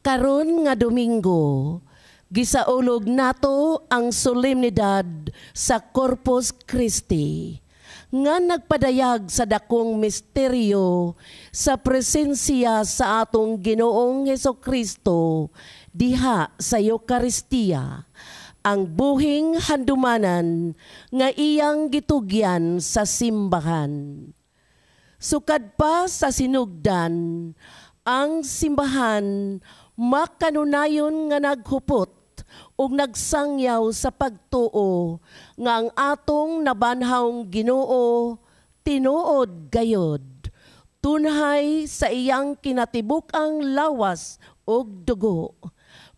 Karon nga Domingo, gisaulog nato ang solemnidad sa Corpus Christi nga nagpadayag sa dakong misteryo sa presensya sa atong Ginoong Hesukristo diha sa Eukaristiya, ang buhing handumanan nga iyang gitugyan sa simbahan. Sukad pa sa sinugdan, ang simbahan makanunayon nga naghupot ug nagsangyaw sa pagtuo nga ang atong nabanhawng Ginoo tinuod gayod, tunhay sa iyang kinatibuk-ang lawas ug dugo,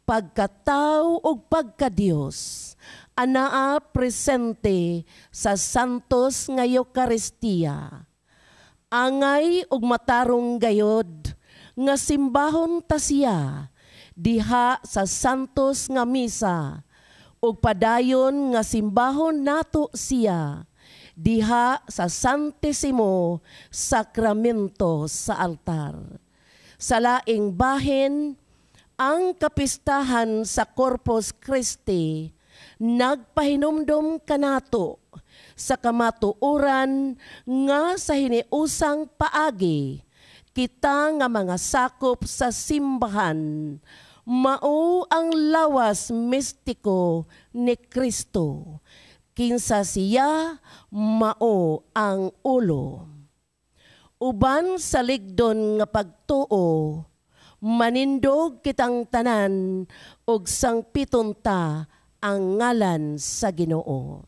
pagkatao ug pagkadiyos, anaa presente sa Santos nga Eukaristiya. Angay ug matarong gayod nga simbahon ta siya diha sa Santos nga Misa ug padayon nga simbahon nato siya diha sa Santisimo Sakramento sa altar. Sa laing bahin, ang kapistahan sa Corpus Christi nagpahinumdom kanato sa kamatuoran nga sa hiniusang paagi kita nga mga sakop sa simbahan mao ang lawas mistiko ni Kristo, kinsa siya mao ang ulo. Uban sa ligdon nga pagtuo, manindog kitang tanan og sangpiton ta ang ngalan sa Ginoo.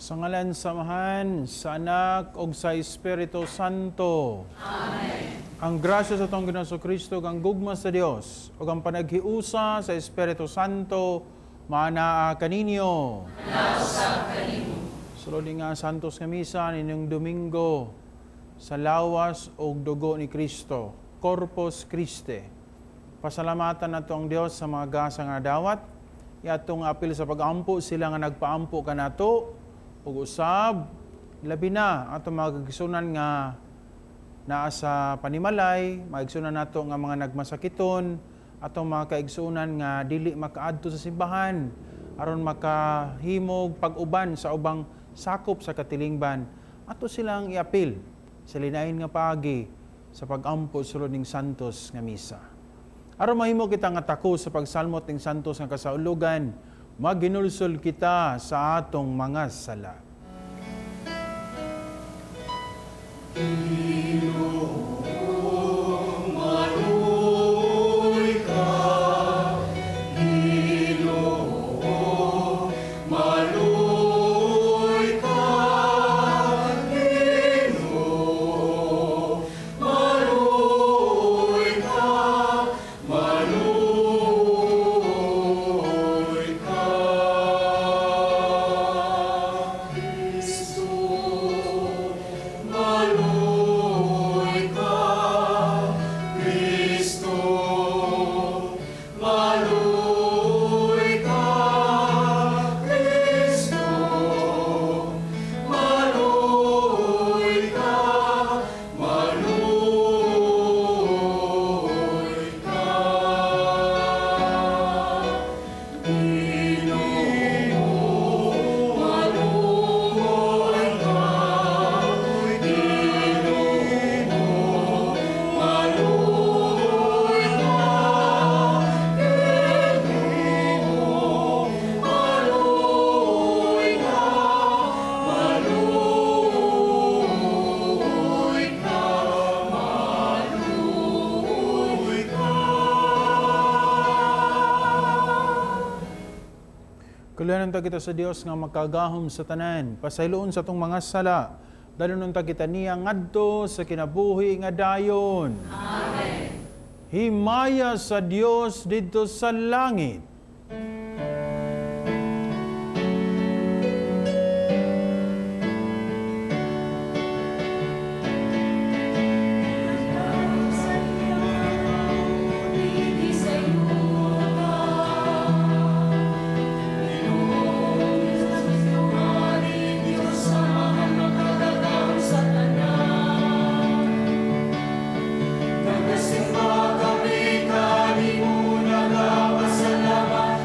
Sa ngalan sa Amahan, sa Anak, ug sa Espiritu Santo. Amen. Ang grasya sa atong Ginoong Kristo, ang gugma sa Dios, ug ang panaghiusa sa Espiritu Santo, maanaa kaninyo. Nausab kanimo. Sulod nga Santos nga Misa ninyong Domingo sa lawas ug dugo ni Kristo, Corpus Christi. Pasalamatan nato ang Dios sa mga gasa nga dawat, iatong apil sa pagampo sila nga nagpaampo kanato, ug usab labi na atong mga kaigsunan nga naa sa panimalay, mga igsunan nato nga mga nagmasakiton, atong mga kaigsunan nga dili makaadto sa simbahan aron makahimog pag-uban sa ubang sakop sa katilingban, ato silang iapil sa linain nga paagi sa pagampo sulod ning Santos nga Misa. Aron mahimo kita nga tako sa pagsalmot ning Santos nga kasaulugan, maginulsol kita sa atong mga sala. Ginoo, maluoy ka. Ginoo, maluoy ka. Ginoo, maluoy ka. Maluoy ka. Kristo, maluoy ka. Kristo, maluoy ka. Kristo, maluoy ka. Maluoy ka. Kuluhan ta kita sa Dios nga makagahom sa tanan, pasayloon sa atong mga sala, dalon ta kita niya ngadto sa kinabuhi nga dayon. Amen. Himaya sa Dios didto sa langit. Nagasimba kami kanimo, nagapasalamat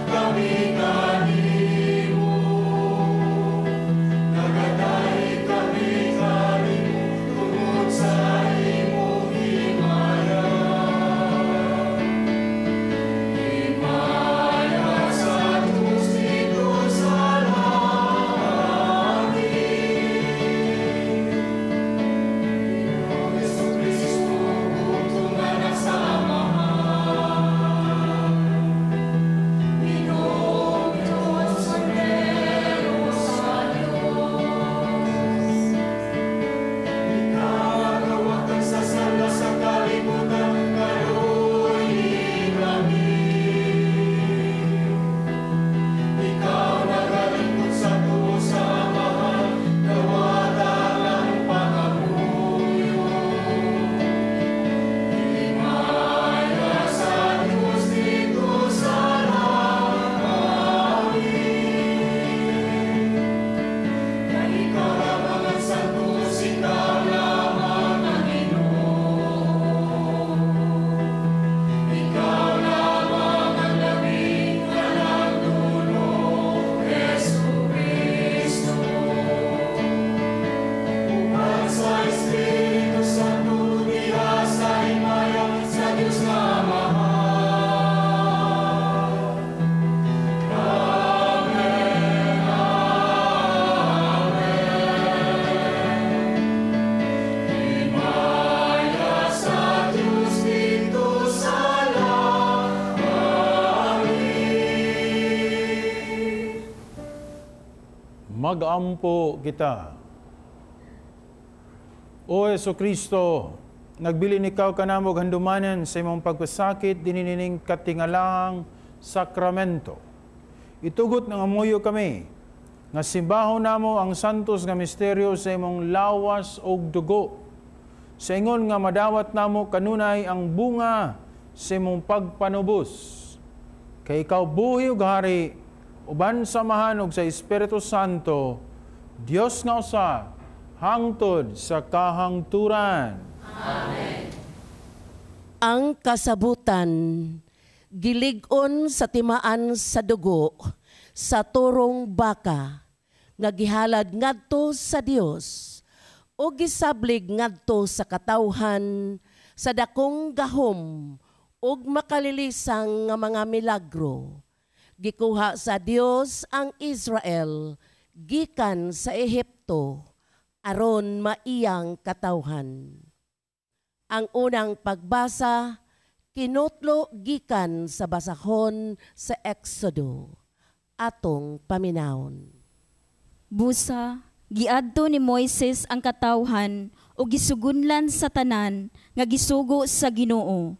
Magampo kita. O Hesukristo, nagbilin ikaw kanamo handumanan sa imong pagpasakit dininining katingalahang sakramento. Itugot ng amuyo kami nga simbahon namo ang santos nga misteryo sa imong lawas og dugo. Sa ingon nga madawat namo kanunay ang bunga sa imong pagpanubos. Kay ikaw buhi ug hari uban sa Amahan ug sa Espiritu Santo, Dios nga usa, hangtod sa kahangturan. Amen. Ang kasabutan gilig-on sa timaan sa dugo sa turong baka nga gihalad ngadto sa Dios o gisablig ngadto sa katawhan sa dakong gahom ug makalilisang nga mga milagro. Gikuha sa Dios ang Israel gikan sa Ehipto aron maiyang katawhan. Ang unang pagbasa kinutlo gikan sa basahon sa Exodo. Atong paminawon. Busa, giadto ni Moises ang katawhan o gisugunlan sa tanan nga gisugo sa Ginoo.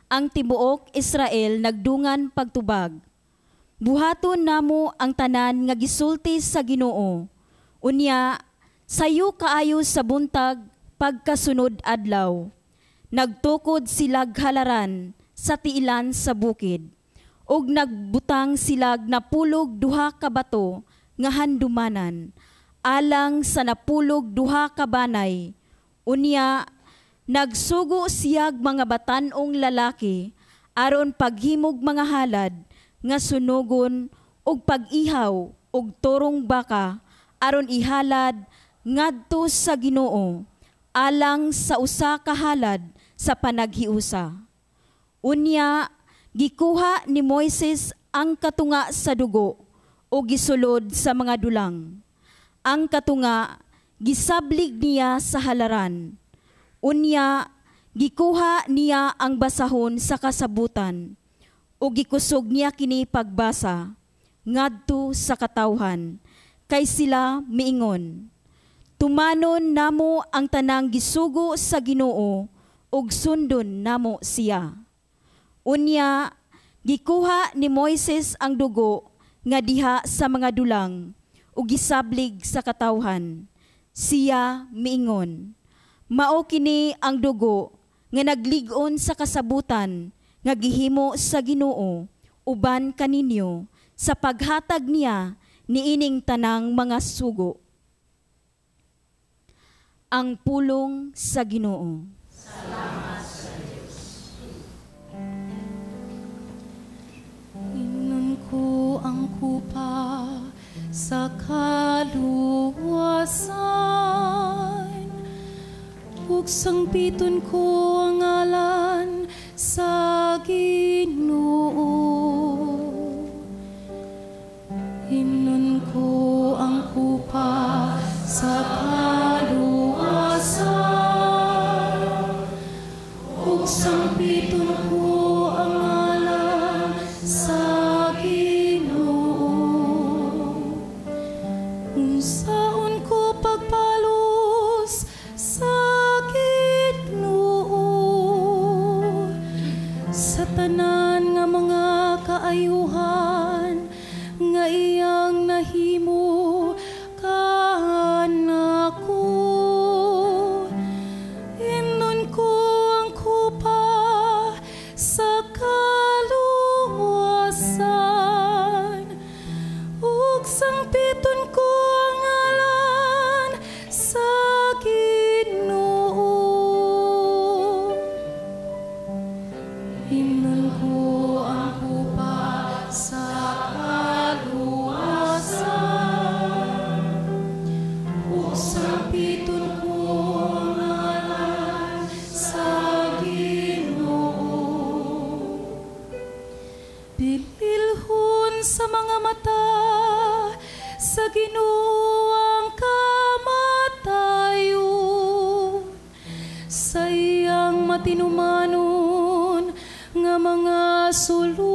Ang tibuok Israel nagdungan pagtubag. Buhaton namo ang tanan nga gisulti sa Ginoo. Unya, sayo kaayo sa buntag pagkasunod adlaw. Nagtukod silag halaran sa tiilan sa bukid. Og nagbutang silag napulog duha ka bato nga handumanan, alang sa napulog duha ka banay. Unya, nagsugo siyag mga batan-ong lalaki aron paghimog mga halad nga sunugon og pag-ihaw og turong baka aron ihalad ngadto sa Ginoo alang sa usa ka halad sa panaghiusa. Unya, gikuha ni Moises ang katunga sa dugo o gisulod sa mga dulang. Ang katunga gisablig niya sa halaran. Unya, gikuha niya ang basahon sa kasabutan o gikusog niya kini pagbasa. ngadto sa katawhan, kay sila miingon, "Tumanon namo ang tanang gisugo sa Ginoo ug sundon namo siya." Unya gikuha ni Moises ang dugo nga diha sa mga dulang ug gisablig sa katawhan. Siya miingon, "Mao kini ang dugo nga naglig-on sa kasabutan nga gihimo sa Ginoo uban kaninyo sa paghatag niya niining tanang mga sugo." Ang pulong sa Ginoo. Salamat sa Dios. Inon ko ang kupa sa kaluwasan, ug sangpiton ko ang ngalan sa Ginoo. Inon ko ang kupa sa kaluwasan, ug sangpiton ko ang ngalan sa Ginoo. Unsaon ko pagpalos sa Ginoo sa tanan nga mga kaayuhan nga iyang nahimo kanako. Imnon ko ang kupa sa kaluwasan, ug sangpiton ko ang ngalan sa Ginoo. Imnon ko ang kupa sa kaluwasan, ug sangpiton ko ang ngalan sa Ginoo. Bililhon sa mga mata sa Ginoo ang kamatayon, sa iyang matinumanon nga mga sulugoon.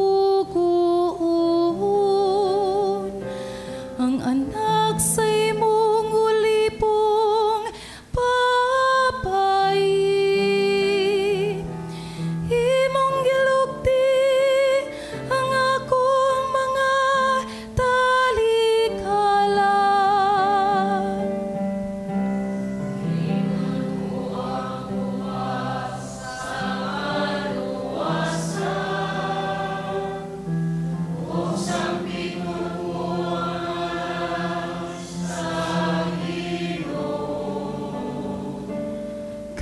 Ang anak sa imong ulipong babayi, imong gilukti ang akong mga talikala.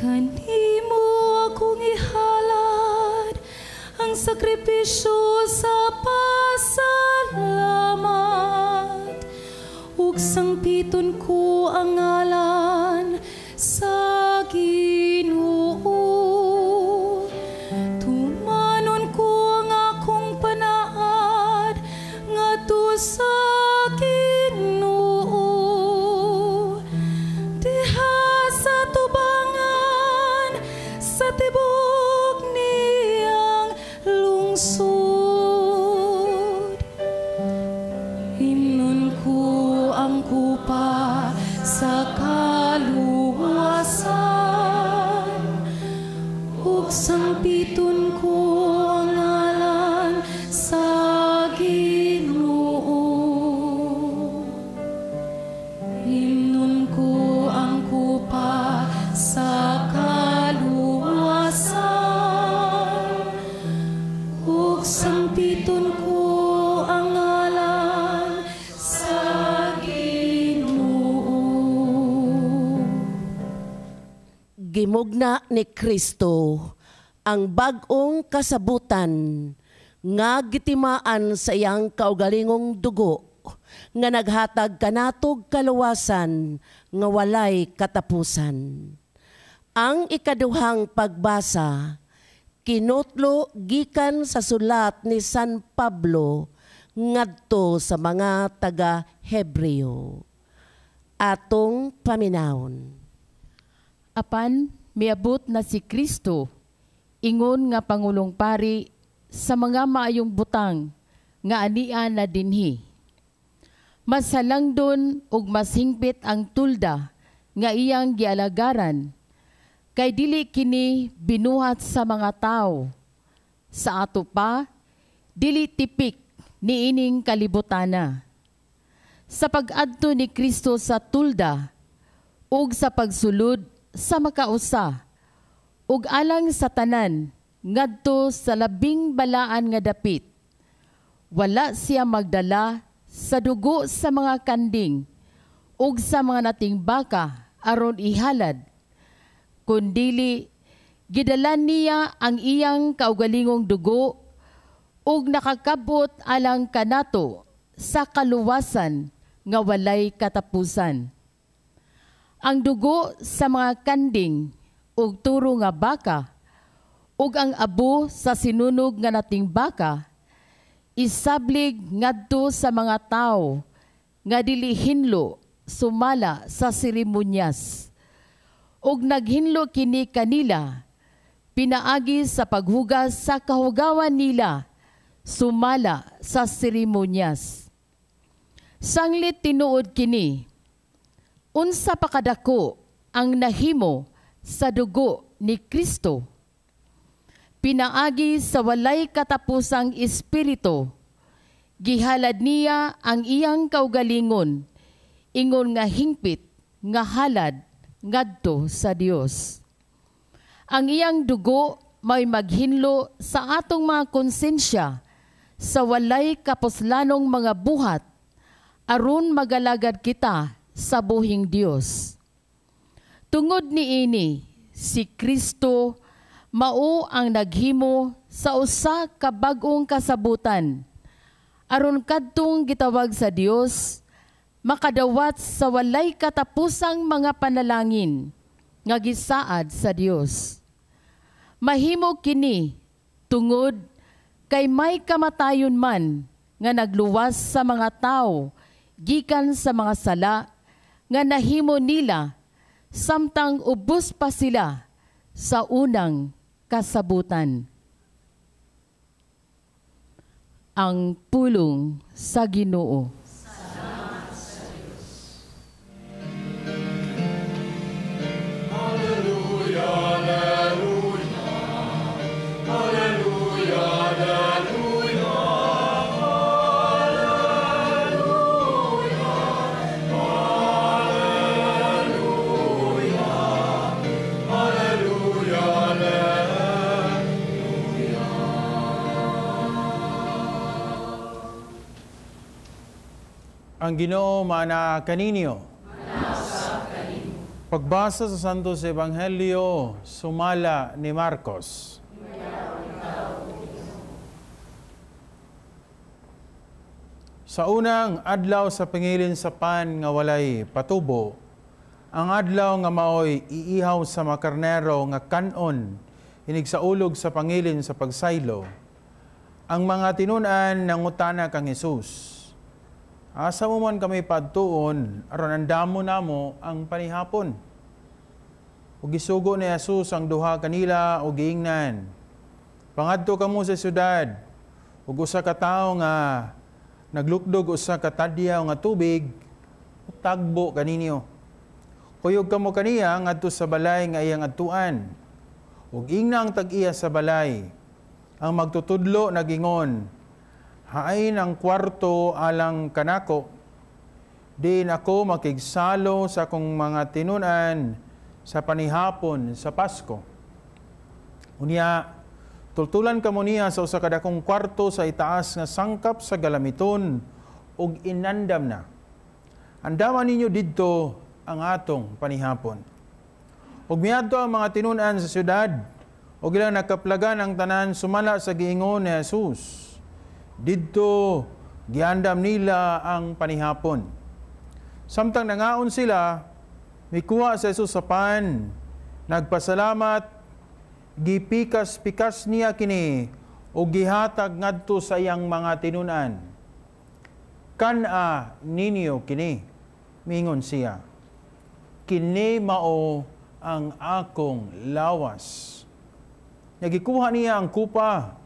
Kanimo akong ihalad ang sakripisyo sa pasalamat, ug sangpiton ko ang ngalan sa Ginoo. Tumanon ko ang akong panaad ngadto sa Ginoo diha sa tubangan sa tibok niyang lungsod. Imnon ko ang kupa sa kaluwasan, ug sangpiton ko ang ngalan sa Ginoo. Imnon ko ang kupa sa kaluwasan, ug sangpiton ko ang ngalan sa Ginoo. Gimugna ni Kristo ang bag-ong kasabutan nga gitimaan sa iyang kaugalingong dugo nga naghatag kanatog kaluwasan nga walay katapusan. Ang ikaduhang pagbasa kinutlo gikan sa sulat ni San Pablo ngadto sa mga taga Hebreo. Atong paminawon. Apan miabot na si Kristo ingon nga pangulong pari sa mga maayong butang nga ania na dinhi. Mas halangdon ug mas hingpit ang tulda nga iyang gialagaran, kay dili kini binuhat sa mga tawo. Sa ato pa, dili tipik niining kalibutana. Sa pag-adto ni Kristo sa tulda ug sa pagsulod sa makausa ug alang sa tanan ngadto sa labing balaan nga dapit, wala siya magdala sa dugo sa mga kanding ug sa mga nating baka aron ihalad, kundili gidala niya ang iyang kaugalingong dugo ug nakakabot alang kanato sa kaluwasan nga walay katapusan. Ang dugo sa mga kanding ug turo nga baka ug ang abo sa sinunog nga nating baka isablig ngadto sa mga tawo nga dili hinlo sumala sa seremonyas. Ug naghinlo kini kanila pinaagi sa paghugas sa kahugawan nila sumala sa seremonyas. Sanglit tinuod kini, unsa pa kadako ang nahimo sa dugo ni Kristo? Pinaagi sa walay katapusang espiritu, gihalad niya ang iyang kaugalingon, ingon nga hingpit nga halad ngadto sa Dios. Ang iyang dugo may maghinlo sa atong mga konsensya sa walay kapuslanong mga buhat, aron magalagad kita sa buhing Dios. Tungod niini, si Kristo mao ang naghimo sa usa ka bag-ong kasabutan, aron kadtong gitawag sa Dios makadawat sa walay katapusang mga panalangin nga gisaad sa Dios. Mahimo kini tungod kay may kamatayon man nga nagluwas sa mga tawo gikan sa mga sala nga nahimo nila samtang ubos pa sila sa unang kasabutan. Ang pulong sa Ginoo. Salamat sa Diyos. Alleluia, alleluia, alleluia, alleluia, alleluia, alleluia, alleluia, alleluia. Ang Ginoo maana kaninyo. Pagbasa sa Santos Ebanghelyo sumala ni Marcos. Sa unang adlaw sa pangilin sa pan nga walay patubo, ang adlaw nga maoy iihaw sa mga karnero nga kanon inig sa ulog sa pangilin sa pagsaylo, ang mga tinun-an nangutana kang Hesus, "Asa mo man kami padtuon aron andamo namo ang panihapon?" Ug gisugo ni Jesus ang duha kanila og giingnan, "Pangadto kamo sa syudad ug usa ka tawo nga naglukdog usa ka tadyaw nga tubig, tagbo kaninyo. Kuyog kamo kaniya ngadto sa balay nga iyang adtuan. Ug ingna ang tag-iya sa balay, ang magtutudlo nagingon, hain ang kwarto alang kanako, diin ako makigsalo sa akong mga tinun-an sa panihapon sa Pasko. Unya, tultulan kamo niya sa usa ka dakong kwarto sa itaas nga sangkap sa galamiton ug inandam na. Andaman ninyo didto ang atong panihapon." Ug miadto ang mga tinun-an sa syudad ug ilang nakaplagan ang tanan sumala sa giingon ni Jesus. Didto giandam nila ang panihapon. Samtang nangaon sila, mikuha sa Jesus sa pan, nagpasalamat, gipikas-pikas niya kini ug gihatag ngadto sa iyang mga tinun-an. "Kan-a ninyo kini," mingon siya. "Kini mao ang akong lawas." Nagikuha niya ang kupa,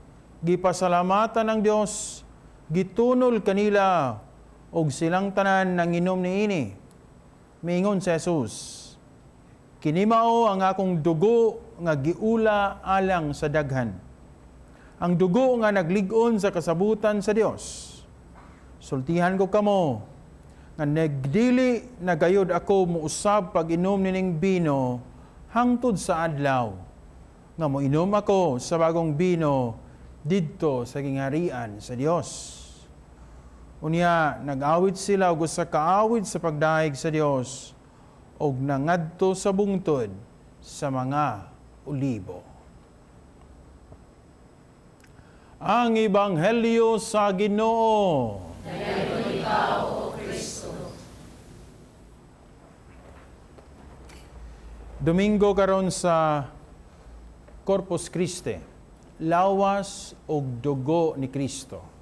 gipasalamatan ng Dios, gitunol kanila Ug silang tanan nanginom niini. Miingon si Jesus, "Kini mao ang akong dugo nga giula alang sa daghan. Ang dugo nga naglig-on sa kasabutan sa Dios. Sultihan ko kamo nga nagdili na gayod ako muusab pag-inom nining bino hangtod sa adlaw nga moinom ako sa bagong bino didto sa gingharian sa Dios." Unya nag-awit sila og usa ka awit sa pagdayeg sa Dios og nangadto sa bungtod sa mga olibo. Ang Ebanghelyo sa Ginoo. Dayon ikaw, O Kristo. Domingo karon sa Corpus Christi, lawas og dugo ni Kristo.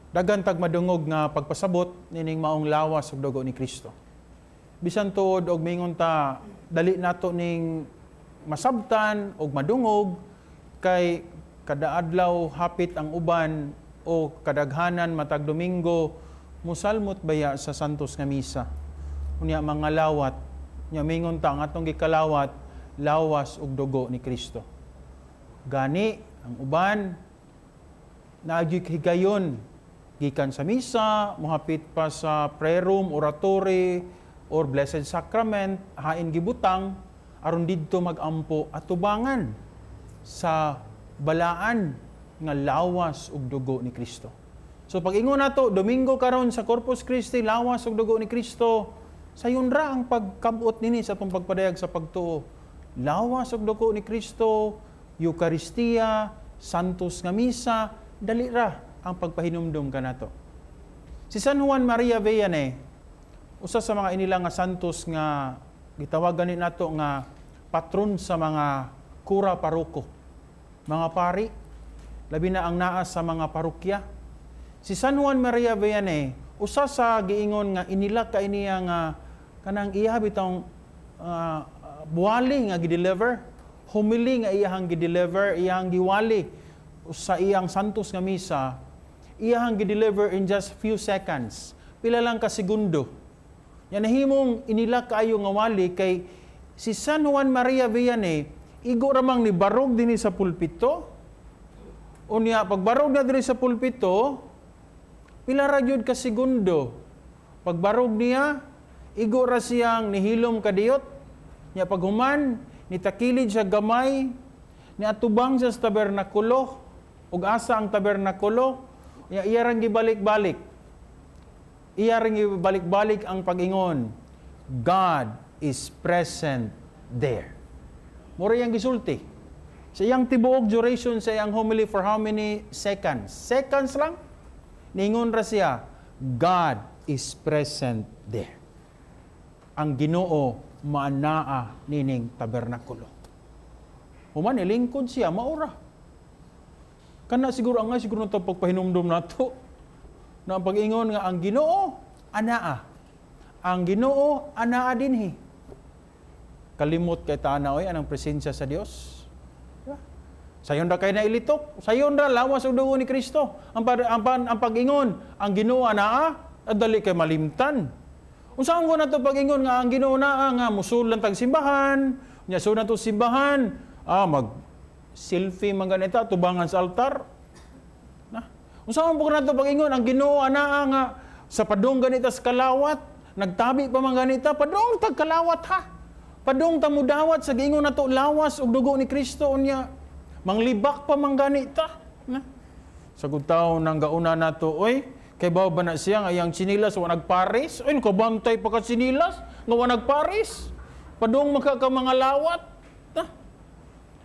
Daghan tag madungog nga pagpasabot nining maong lawas ug dugo ni Kristo. Bisan tuod og mingon ta dali nato ning masabtan og madungog kay kada adlaw hapit ang uban o kadaghanan matag Domingo musalmot baya sa Santos nga Misa. Unya mga lawat, nya mingon ta ang atong gikalawat lawas ug dugo ni Kristo. Gani ang uban naagyoy higayon gikan sa misa, mohapit pa sa prayer room, oratory, or Blessed Sacrament, hain gibutang, aron didto magampo atubangan sa balaan nga lawas ug dugo ni Kristo. So pag-ingon nato, Domingo karon sa Corpus Christi, lawas ug dugo ni Kristo, sayon ra ang pagkabot nini sa atong pagpadayag sa pagtuo. Lawas ug dugo ni Kristo, Eucharistia, Santos nga Misa, dali ra ang pagpahinumdum kanato. Si San Juan Maria Vianney, usa sa mga inila nga santos nga gitawag gani nato nga patron sa mga kura paroko, mga pari, labi na ang naa sa mga parokya. Si San Juan Maria Vianney, usa sa giingon nga inila ka iniya nga kanang iya bitong buwali nga gideliver, homily nga iyahang gideliver, iyahang giwali sa iyang Santos nga Misa, iyahang gideliver in just few seconds. Pila lang ka segundo. Yan nahimong inila kaayo nga wali kay si San Juan Maria Vianney igo ramang ni barog dinhi sa pulpito. Unya pagbarog na dinhi sa pulpito, pila ra gyud ka segundo. Pagbarog niya, igo ra siyang nihilom kadiyot. Nya paghuman, nitakilid siya gamay, niatubang siya sa tabernakulo, ug asa ang tabernakulo, iya rang gibalik-balik. Iya rang gibalik-balik ang pag-ingon, God is present there. Mura iyang gisulti. Sa iyang tibuok duration sa iyang homily for how many seconds? Seconds lang. Ningon ra siya, God is present there. Ang Ginoo maanaa nining tabernakulo. Human nilingkod siya, maura. Kana siguro ang siguro nato pagpahinumdum nato na ang pag-ingon nga ang Ginoo anaa. Ang Ginoo anaa dinhi. Kalimot kay tana oy anang presensya sa Dios. Diba? Sayon ra kay nailitok, sayon ra lawas ug dugo ni Kristo. Ang pag-ingon ang Ginoo anaa, dali kay malimtan. Unsa ang nato pag-ingon nga ang Ginoo naa nga musul lang tag simbahan, nya sul nato simbahan, mag selfie man ganita tubangan sa altar. Na. Unsa man po nato pag-ingon ang Ginoo anaa nga sa padung ganita sa kalawat, nagtabi pa man ganita, padung tag kalawat ha. Padung ta mudawat sa giingon nato lawas ug dugo ni Kristo unya manglibak pa man ganita. Na. Sagud tawo nang gauna nato, oy, kay bawo ba na siya nga iyang sinilas wa nagparis? Oy, kabantay pa ka sinilas nga wa nagparis. Padung maka ka mga lawat.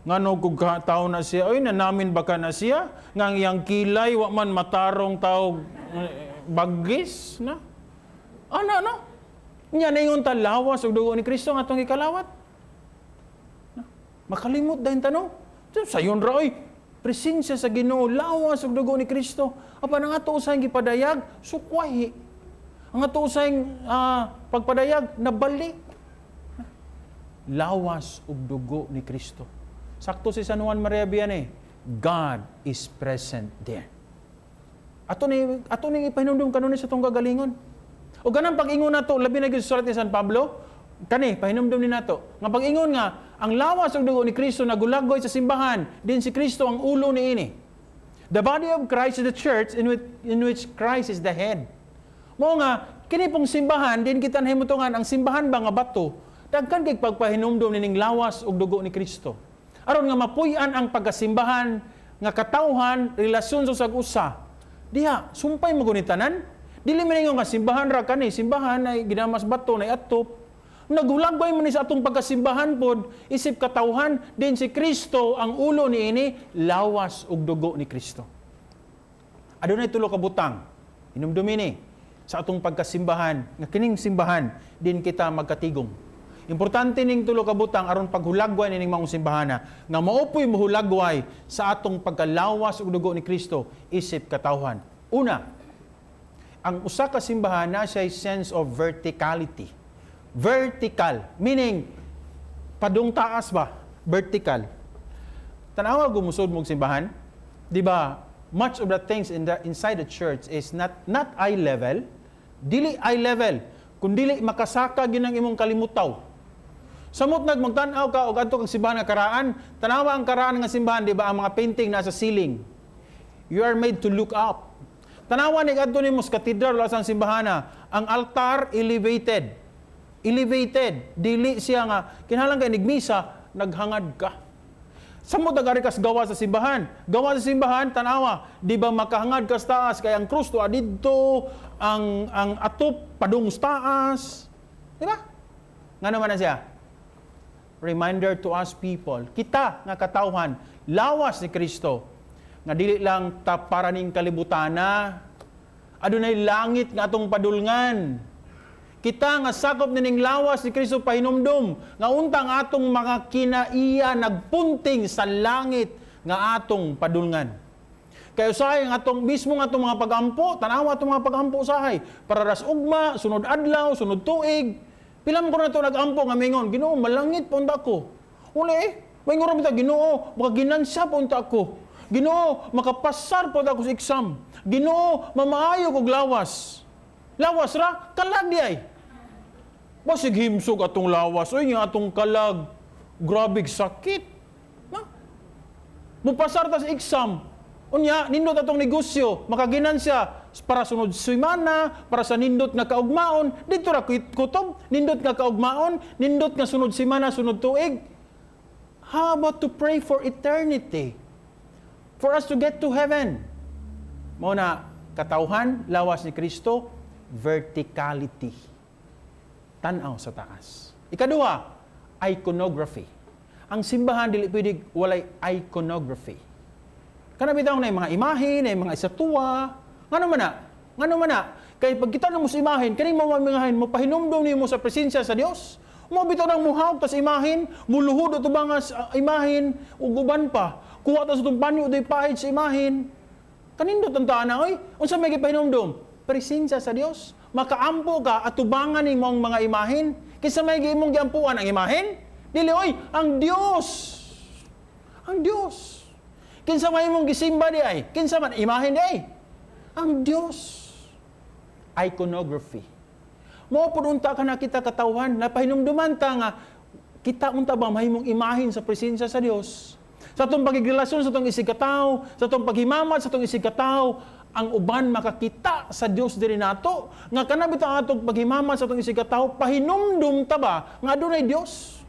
Ngano kung tao na siya, oy, nanamin baka na siya, nga ang iyang kilay, wa man matarong tao bagis, na? Ano, no? Nya naingon ta, lawas ug dugo ni Kristo nga atong gikalawat. Na? Makalimot dahin tanong. Sayon ra, oy, presensya sa Ginoo, lawas ug dugo ni Kristo. Apan ang ato usahing gipadayag, sukwahi. Ang ato usahing pagpadayag, nabalik. Lawas ug dugo ni Kristo. Sakto si San Juan Maria Vianney, God is present there. Ato ni ipahinumdum kanunay sa atong kagalingon. O ganang pag-ingon nato, labi na gyud sa sulat ni San Pablo, kani pahinumdum ni nato. Nga pag-ingon nga ang lawas ug dugo ni Kristo nagulagway sa simbahan, din si Kristo ang ulo niini. The body of Christ is the church in which Christ is the head. Mao nga kini pong simbahan din kita nahimutungan ang simbahan ba nga bato, daghan kay pagpahinumdum nining lawas ug dugo ni Kristo. Aron nga mapuy-an ang pagkasimbahan nga katawhan, relasyon sa usag usa. Diha, sumpay mo guni tanan. Dili man ingon nga simbahan ra kani, simbahan ay ginamas bato nay atop. Naghulagway man ni sa atong pagkasimbahan pod isip katawhan, din si Kristo ang ulo niini, lawas ug dugo ni Kristo. Adunay tulo ka butang. Hinumdumi ni sa atong pagkasimbahan nga kining simbahan din kita magkatigom. Importante ning tulo ka butang aron paghulagway nining maong simbahana nga mao poy mohulagway sa atong pagkalawas ug dugo ni Kristo isip katawhan. Una, ang usa ka simbahan na siya sense of verticality. Vertical, meaning padung taas ba? Vertical. Tanawa gumusod mong simbahan, di ba? Much of the things in the inside the church is not eye level, dili eye level, kun dili makasaka gyud ang imong kalimutaw. Samot nag magtan-aw ka og adto kag simbahan nga karaan, tanawa ang karaan nga simbahan, di ba, ang mga painting nasa ceiling. You are made to look up. Tanawa ni adto nimo sa katedral o sa simbahana, ang altar elevated. Elevated, dili siya nga kinahanglan kay nigmisa naghangad ka. Samot nag-ari kas gawa sa simbahan. Gawa sa simbahan, tanawa, di ba makahangad ka sa taas kay ang krus tuwa didto, ang atop padung sa taas. Di ba? Nga naman na siya? Reminder to us people, kita nga katawhan, lawas ni Kristo, nga dili lang ta para ning kalibutana, adunay langit nga atong padulngan. Kita nga sakop nining lawas ni Kristo, pahinumdum nga untang atong mga kinaiya nagpunting sa langit nga atong padulngan. Kay usahay ang atong mismo nga atong mga pagampo, tanawa atong mga pagampo usahay, para ras ugma, sunod adlaw, sunod tuig. Pila man kuno nato nagampo nga mingon, "Ginoo, malangit pa unta ko." Uli eh, maingon ra bitaw, "Ginoo, makaginansya pa unta ko. Ginoo, makapasar pa unta ko sa exam. Ginoo, mamaayo kog lawas." Lawas ra, kalag di ay. Basig himsog atong lawas, oy, nga atong kalag. Grabe sakit. Na? Mupasar ta sa exam. Unya, nindot atong negosyo, makaginansya para sunod semana, para sa nindot nga kaugmaon, dito ra kutob, nindot nga kaugmaon, nindot nga sunod semana, sunod tuig. How about to pray for eternity? For us to get to heaven. Mao na, katawhan, lawas ni Kristo, verticality. Tanaw sa taas. Ikaduha, iconography. Ang simbahan dili pwede walay iconography. Kana bitaw na mga imahe, na mga estatwa. Ngano man na? Ngano man na? Kay pag kita namo sa imahen, kani mo mga mo pahinumdum nimo sa presensya sa Dios. Mo bitaw nang muhawk tas imahen, muluhod ato ba nga sa imahen ug uban pa. Kuha ta sa itong panyo doy pahid sa imahen. Kanindot ang taana oy. Unsa may gipahinumdum? Presensya sa Dios. Makaampo ka atubangan nimo ang mga imahen. Kinsa may imong giampuan, ang imahen? Dili oy, ang Dios. Ang Dios. Kinsa may imong gisimba di ay? Kinsa man imahen di ay? Ang Dios. Iconography. Mao pud unta ka na kita katawhan, napahinumduman ta nga kita unta ba mahimong imahen sa presensya sa Dios. Sa atong pagigrelasyon sa atong isig katawo, sa atong paghimamat sa atong isig katawo, ang uban makakita sa Dios diri nato. Nga kana bitaw atong paghimamat sa atong isig katawo, pahinumdum ta ba nga adunay Dios.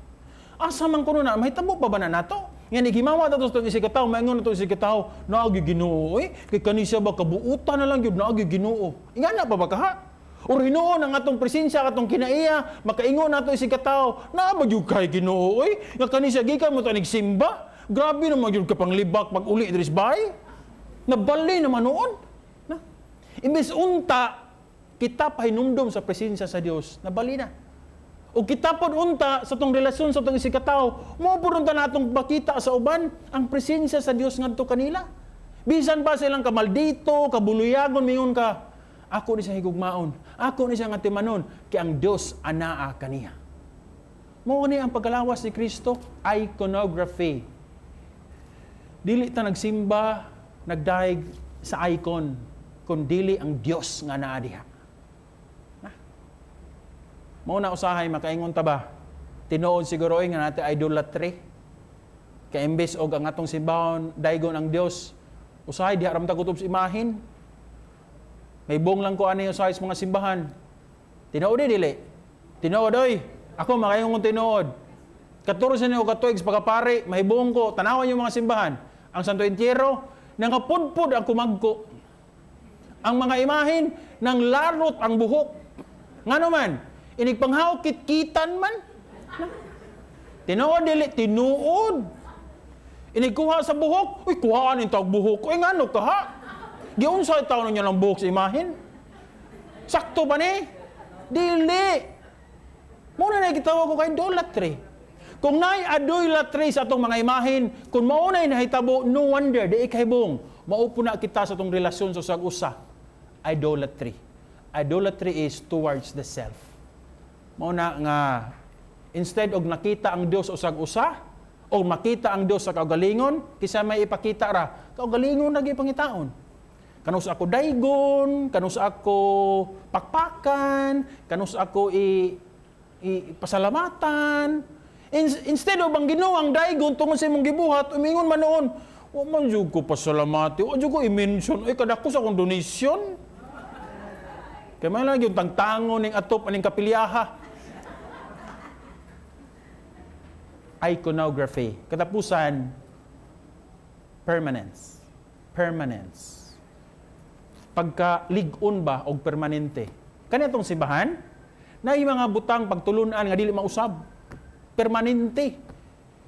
Asa man kuno na mahitabo pa ba na nato? Nga nighimamat ato sa atong isig katawo, maingon ato isig katawo, "Naagi Ginoo oy, kay kani siya ba kabuutan na lang gyud, naagi Ginoo." Ingana pa ba kaha? Or hinuon ang atong presensya, atong kinaiya, makaingon nato isig katawo, "Naa ba gyud kay Ginoo oy? Nga kani siya gikan mo ta nigsimba. Grabe naman gyud ka panglibak pag uli diri sa bahay. Nabali naman noon." Na. Imbes unta kita pahinumdom sa presensya sa Dios, nabali na. O kita pod unta sa tong relasyon sa tong isig katawo, mo pod unta natong pakita sa uban ang presensya sa Dios ngadto kanila. Bisan pa silang kamaldito, kabuluyagon, mingon ka, "Ako ni siya higugmaon, ako ni siya nga timanon, kay ang Dios anaa kaniya." Mao ni ang pagkalawas ni Kristo, iconography. Dili ta nagsimba, nagdayeg sa icon. Kung dili ang Dios nga naa diha. Na. Mao na usahay makaingon ta ba? Tinuod siguro nga natin idolatry. Kay imbes og ang atong simbahon daygon ang Dios, usahay diha ra man ta kutob sa imahin. May buong lang ko ani usahay sa mga simbahan. Tinuod di dili? Tinuod oy. Ako makaingon tinuod. 14 ni og katuig sa pagkapari, mahibong ko, tanawan yung mga simbahan. Ang Santo Entierro, nangapudpud ang kumagko. Ang mga imahin, nang larot ang buhok. Ngano man, inig panghaw, kitkitan man. Tinuod dili, tinuod. Inigkuha sa buhok, uy, kuhaan yung tawag buhok. Uy, ngano ka ha? Giunsa taon niya ng buhok sa imahin? Sakto ba ni? Dili. Muna na gitawag ko kay idolatry. Kung naay idolatry sa atong mga imahin, kung maunay nahitabo, no wonder, di ikahibong, maupo na kita sa atong relasyon sa usag-usa. Idolatry. Idolatry is towards the self. Mao na nga, instead og nakita ang Dios usag-usa, o makita ang Dios sa kaugalingon, kisa may ipakita ra, kaugalingon lagi pangitaon. Kanus ako daygon, kanus ako pakpakan, kanus ako i pasalamatan. Instead of ang Ginoo ang daygon tungod sa imong gibuhat, umingon man noon, wa man jud ko pasalamati, wa jud ko i-mention, ay kadako sa akong donation. Kay man lagi yung tangtangon ning atop aning kapilyaha. Iconography. Katapusan, permanence. Permanence. Pagka lig-on ba og permanente. Kani atong simbahan, na yung mga butang pagtulunan nga dili mausab. Permanente.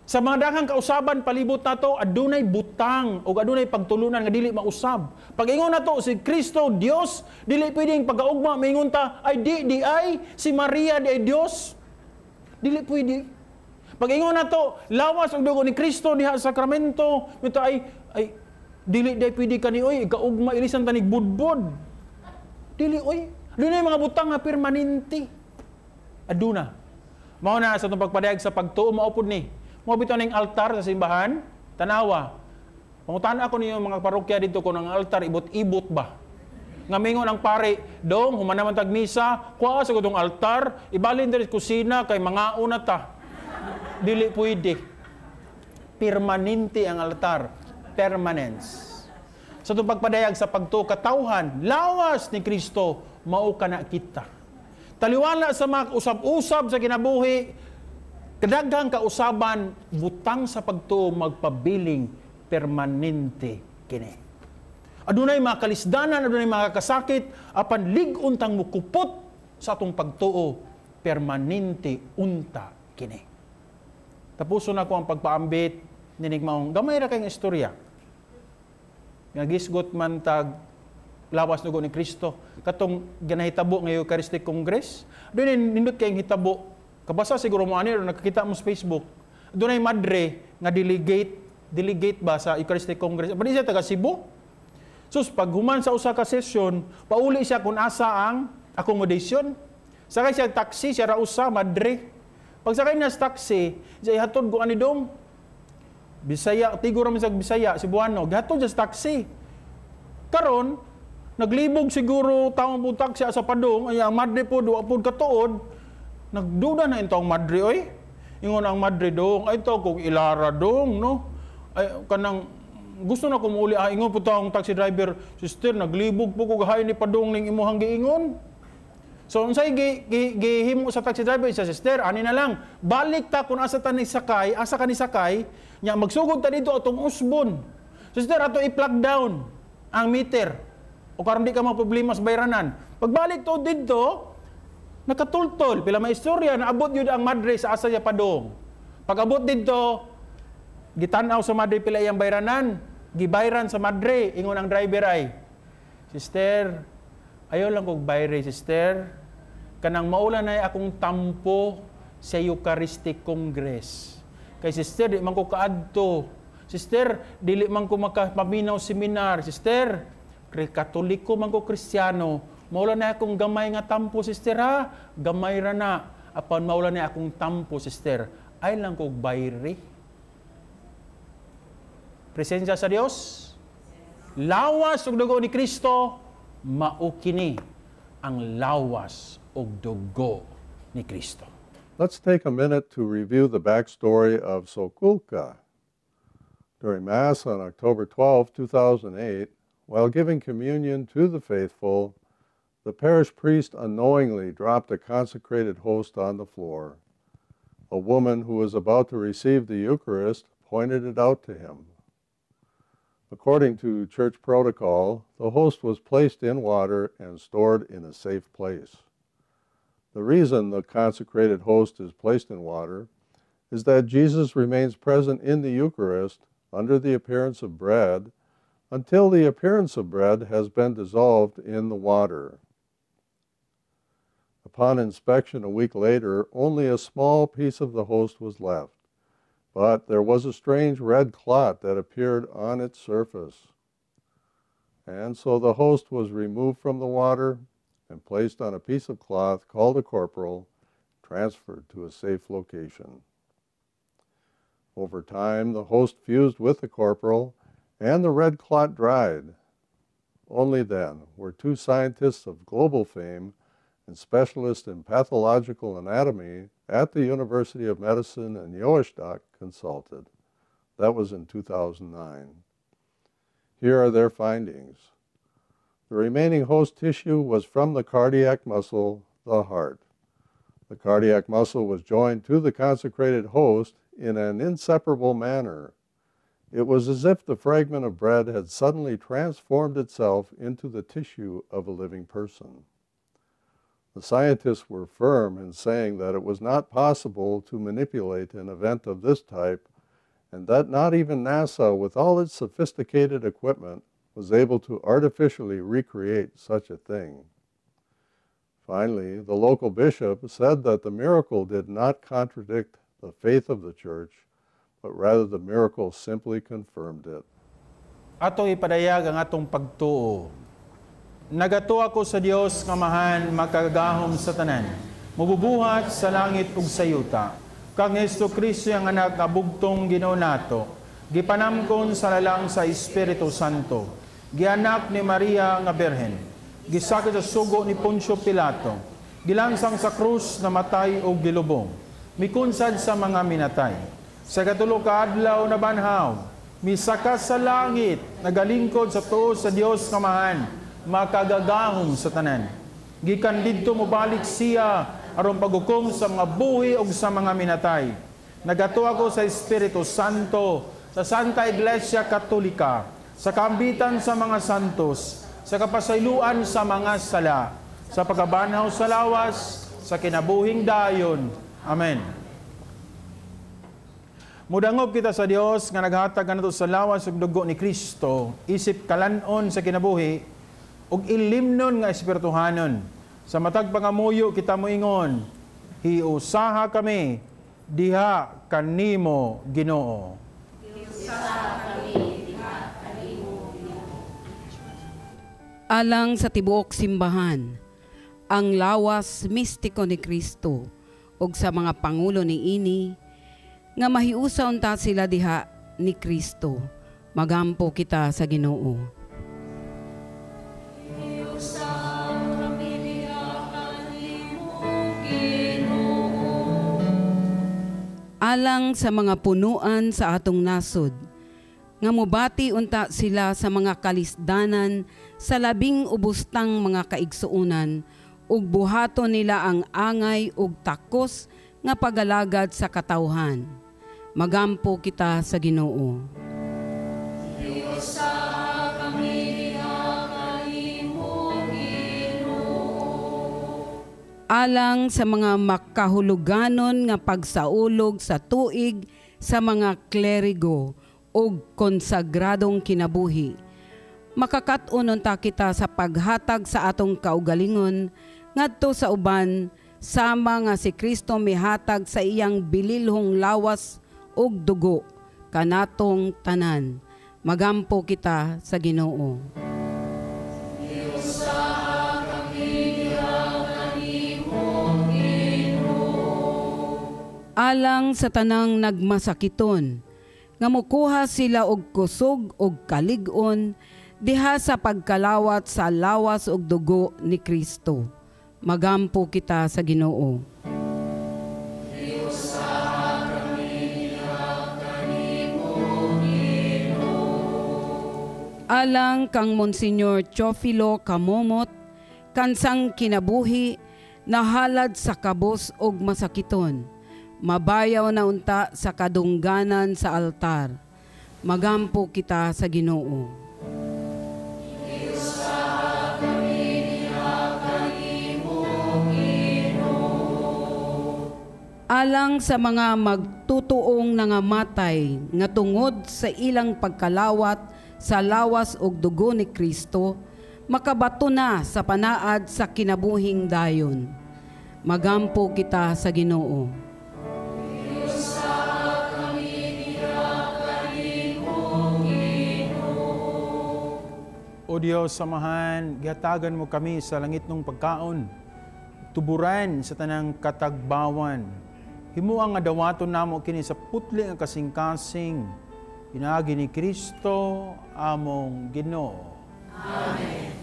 Sa mga daghang kausaban palibot nato, adunay butang o adunay pagtulunan nga dili mausab. Pag ingon nato si Kristo Dios, dili pwedeng pagkaugma maingon ta ay di ay si Maria di ay Dios. Dili pwede. Pag ingon nato lawas ug dugo ni Kristo diha sa sakramento, mito ay dili di pwede kani oy ikaugma ilisan tanig budbod. Dili oy. Dunay mga butang nga permanente. Aduna. Mao na sa atong pagpadayag sa pagtuo maupod ni. Mao bitaw ning altar sa simbahan, tanawa. Pangutan ako ninyo mga parokya dito kung ang altar ibot-ibot ba. Nga mingon ang pare, dong human naman tag misa, kuha sa gudong altar, ibalin diri sa kusina kay mangaon na ta. Dili pwede. Permanente ang altar, permanence. Sa atong pagpadayag sa pagtuo katawhan, lawas ni Kristo, mao kana kita. Taliwala sa mga usab-usab sa kinabuhi, kadaghang kausaban, butang sa pagtuo magpabiling permanente kini. Adunay mga kalisdanan, adunay mga kasakit, apan lig-on tang mukupot sa atong pagtuo, permanente unta kini. Tapuson ako ang pagpaambit ninig maong gamay ra kayong istorya. Nga gisgot man tag lawas dugo ni Kristo katong ganahitabo nga Eucharistic Congress. Dunay nindot kayong hitabo. Kabasa siguro mo ani nakakita mo sa Facebook. Dunay madre nga delegate ba sa Eucharistic Congress. Pwede siya taga Cebu. Sus, pag human sa usa ka session, pauli siya kung asa ang accommodation. Sakay siya taxi, siya ra usa madre. Pagsakay niya sa taxi, siya ihatod ko ani dong. Bisaya, tigo ra man sa Bisaya, Cebuano, gihatod siya sa taxi. Karon, naglibog siguro taong po taxi sa padong, ay ang madre po, duwa po katuod, nagduda na intong madre, oy. Ingon ang madre dong, ay to kung ilara dong, no? Ay, kanang, gusto na kumuli, ah, ingon po taong taxi driver, sister, naglibog po ko gahay ni padong ning imuhang giingon. So, unsay gihimo sa taxi driver, sa sister, ani na lang, balik ta kung asa ta ni sakay, asa ka ni sakay, nya magsugod ta dito atong usbon. Sister, ato i-plug down ang meter. O karon di ka maproblema sa bayranan. Pagbalik to dito, nakatultol. Pila may istorya, naabot yun ang madre sa asa niya padong. Pag-abot dito, gitanaw sa madre pila iyang bayranan. Gibayran sa madre, ingon ang driver ay, sister, ayaw lang kog bayre, sister. Kanang maula na akong tampo sa Eucharistic Congress. Kay sister, di man ko kaadto. Sister, dili man ko makapaminaw seminar. Sister, Katoliko man ko Kristiyano. Maula na akong gamay nga tampo, sister ha. Gamay ra na. Apan maula na akong tampo, sister. Ay lang kog bayre. Presensya sa Dios. Lawas ug dugo ni Kristo. Mao kini ang lawas ug dugo ni Kristo. Let's take a minute to review the backstory of Sokółka. During Mass on October 12, 2008, while giving communion to the faithful, the parish priest unknowingly dropped a consecrated host on the floor. A woman who was about to receive the Eucharist pointed it out to him. According to church protocol, the host was placed in water and stored in a safe place. The reason the consecrated host is placed in water is that Jesus remains present in the Eucharist under the appearance of bread until the appearance of bread has been dissolved in the water. Upon inspection a week later, only a small piece of the host was left, but there was a strange red clot that appeared on its surface. And so the host was removed from the water and placed on a piece of cloth called a corporal, transferred to a safe location. Over time, the host fused with the corporal and the red clot dried. Only then were two scientists of global fame and specialists in pathological anatomy at the University of Medicine in Białystok consulted. That was in 2009. Here are their findings. The remaining host tissue was from the cardiac muscle, the heart. The cardiac muscle was joined to the consecrated host in an inseparable manner. It was as if the fragment of bread had suddenly transformed itself into the tissue of a living person. The scientists were firm in saying that it was not possible to manipulate an event of this type, and that not even NASA, with all its sophisticated equipment, was able to artificially recreate such a thing. Finally, the local bishop said that the miracle did not contradict the faith of the church, but rather the miracle simply confirmed it. Atong ipadayag ang atong pagtuo. Nagatuo ako sa Dios nga Amahan, makagagahom sa tanan, mububuhat sa langit ug sa yuta. Kang Hesus Kristo ang anak nga bugtong Ginoo nato, gipanamkon sa lalang sa Espiritu Santo, gianak ni Maria nga Birhen, gisakit sa sugo ni Poncio Pilato, gilansang sa krus, namatay ug gilubong, mikunsad sa mga minatay. Sa katulo ka adlaw nabanhaw, misaka sa langit, nagalingkod sa tuo sa Dios nga Amahan, makagagahom sa tanan. Gikan didto mobalik siya aron paghukom sa mga buhi ug sa mga minatay. Nagatuo ako sa Espiritu Santo, sa Santa Iglesia Katolika, sa kaambitan sa mga santos, sa kapasayloan sa mga sala, sa pagkabanhaw sa lawas, sa kinabuhing dayon. Amen. Mudangop kita sa Dios nga naghatag kanato sa lawas ug dugo ni Kristo, isip kalan-on sa kinabuhi ug ilimnon nga espirituhanon. Sa matag pangamuyo kita moingon, hiusaha kami diha kanimo, Ginoo. Hiusaha kami diha kanimo, Ginoo. Alang sa tibuok simbahan, ang lawas mistiko ni Kristo ug sa mga pangulo niini, nga mahiusa unta sila diha ni Kristo. Magampo kita sa Ginoo. Hiusaha kami diha kanimo, Ginoo. Alang sa mga punuan sa atong nasod, nga mobati unta sila sa mga kalisdanan sa labing ubustang mga kaigsuonan, ug buhaton nila ang angay ug takos nga pagalagad sa katawhan. Magampo kita sa Ginoo. Hiusaha kami diha kanimo, Ginoo. Alang sa mga makahuluganon nga pagsaulog sa tuig sa mga klerigo ug konsagradong kinabuhi, makakat-on unta kita sa paghatag sa atong kaugalingon ngadto sa uban, sama nga si Kristo mihatag sa iyang bililhong lawas ug dugo kanatong tanan. Magampo kita sa Ginoo. Hiusaha kami diha kanimo, Ginoo. Alang sa tanang nagmasakiton, nga mukuha sila og kusog og kalig-on diha sa pagkalawat sa lawas ug dugo ni Kristo. Magampo kita sa Ginoo. Alang kang Monsignor Teofilo Camomot, kansang kinabuhi, nahalad sa kabos og masakiton, mabayaw na unta sa kadungganan sa altar. Magampo kita sa Ginoo. Alang sa mga magtutuong nangamatay nga tungod sa ilang pagkalawat sa lawas ug dugo ni Kristo, makabato na sa panaad sa kinabuhing dayon. Magampo kita sa Ginoo. O Diyos, samahan, gihatagan mo kami sa langit ng pagkaon, tuburan sa tanang katagbawan. Himuang nga dawaton namo kini sa putli ang kasing-kasing, pinaagi ni Kristo among Ginoo. Amen.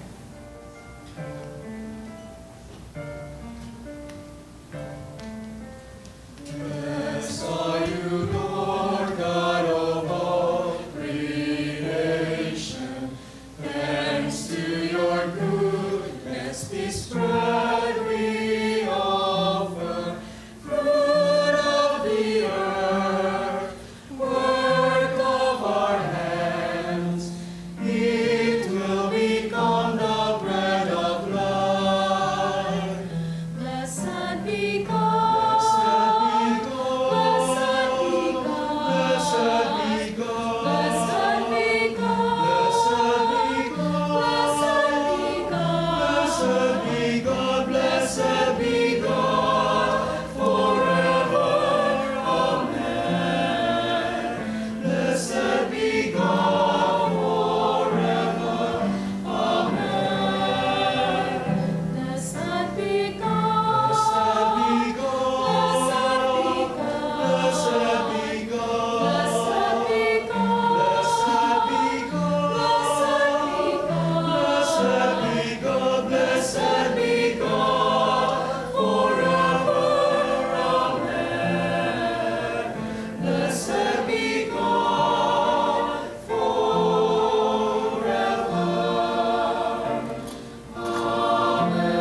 Blessed are you, Lord God of all creation. Thanks to your goodness, this bread we offer, fruit of the earth, work of our hands. It will become the bread of life. Blessed be God. Blessed be God. Blessed be God. Blessed be God. Blessed be God. Blessed be God. Blessed be God. Blessed be God. Blessed be God forever. Amen. Blessed be God forever. Amen. Blessed be God. Blessed be God. Blessed be God. Blessed be God. Blessed be God. Blessed be God. Blessed Blessed be God. be God. Blessed be God forever. Amen. Blessed be God forever. Amen.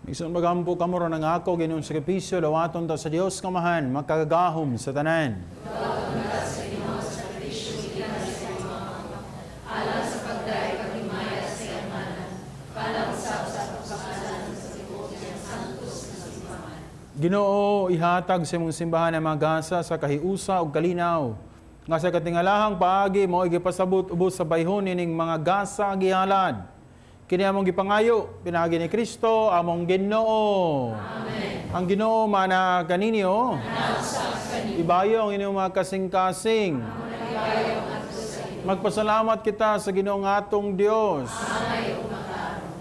Igsoon, magampo kamo ron ang ako, Ginoong sakripisyo, dawaton ta sa Dios kamahan, makagagahom sa tanan. Ginoo, ihatag sa imong simbahan ang mga gasa sa kahiusa ug kalinaw. Nga sa katingalahang paagi mo gipasabot ubos sa bayhon ining mga gasa gihalad. Kini among gipangayo pinaagi ni Kristo among Ginoo. Amen. Ang Ginoo mana kaninyo. Ibayo ang inyong mga kasing-kasing. Magpasalamat kita sa Ginoong atong Dios.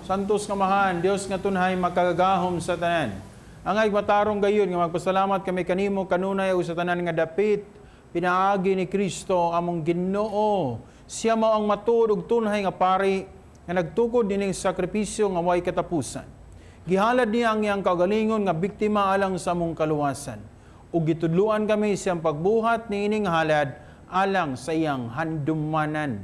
Santos Kamahan, Dios nga tunhay makagagahom sa tanan. Angay matarong gayon nga magpasalamat kami kanimo kanunay ug sa tanan nga dapit pinaagi ni Kristo among Ginoo. Siya mao ang matuod ug tunhay nga pari nga nagtukod nining sakripisyo nga way katapusan. Gihalad niya ang iyang kaugalingon nga biktima alang sa among kaluwasan. Ug gitudluan kami siyang pagbuhat niining halad alang sa iyang handumanan.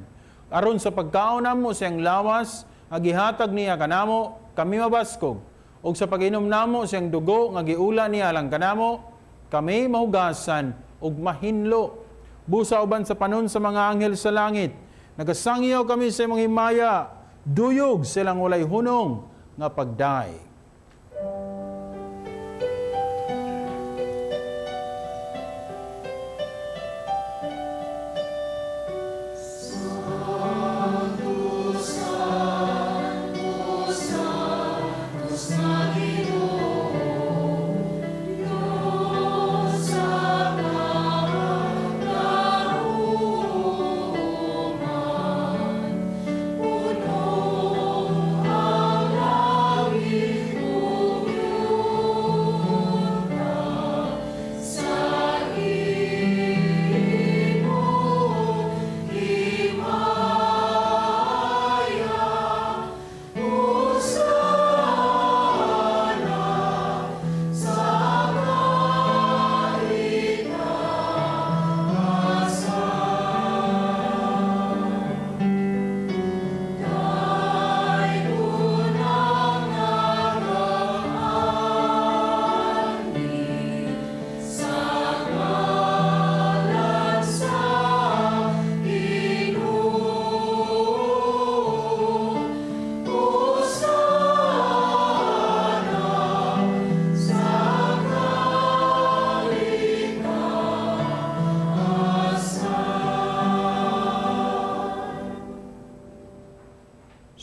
Aron sa pagkaon namo sa iyang lawas nga gihatag niya kanamo, kami mabaskog. Ug sa pag-inom namo siyang dugo nga giula niya alang kanamo, kami mahugasan ug mahinlo. Busa uban sa panon sa mga anghel sa langit, nagasangyaw kami sa imong himaya, duyog silang walay hunong nga pagdaig. Santo, Santo,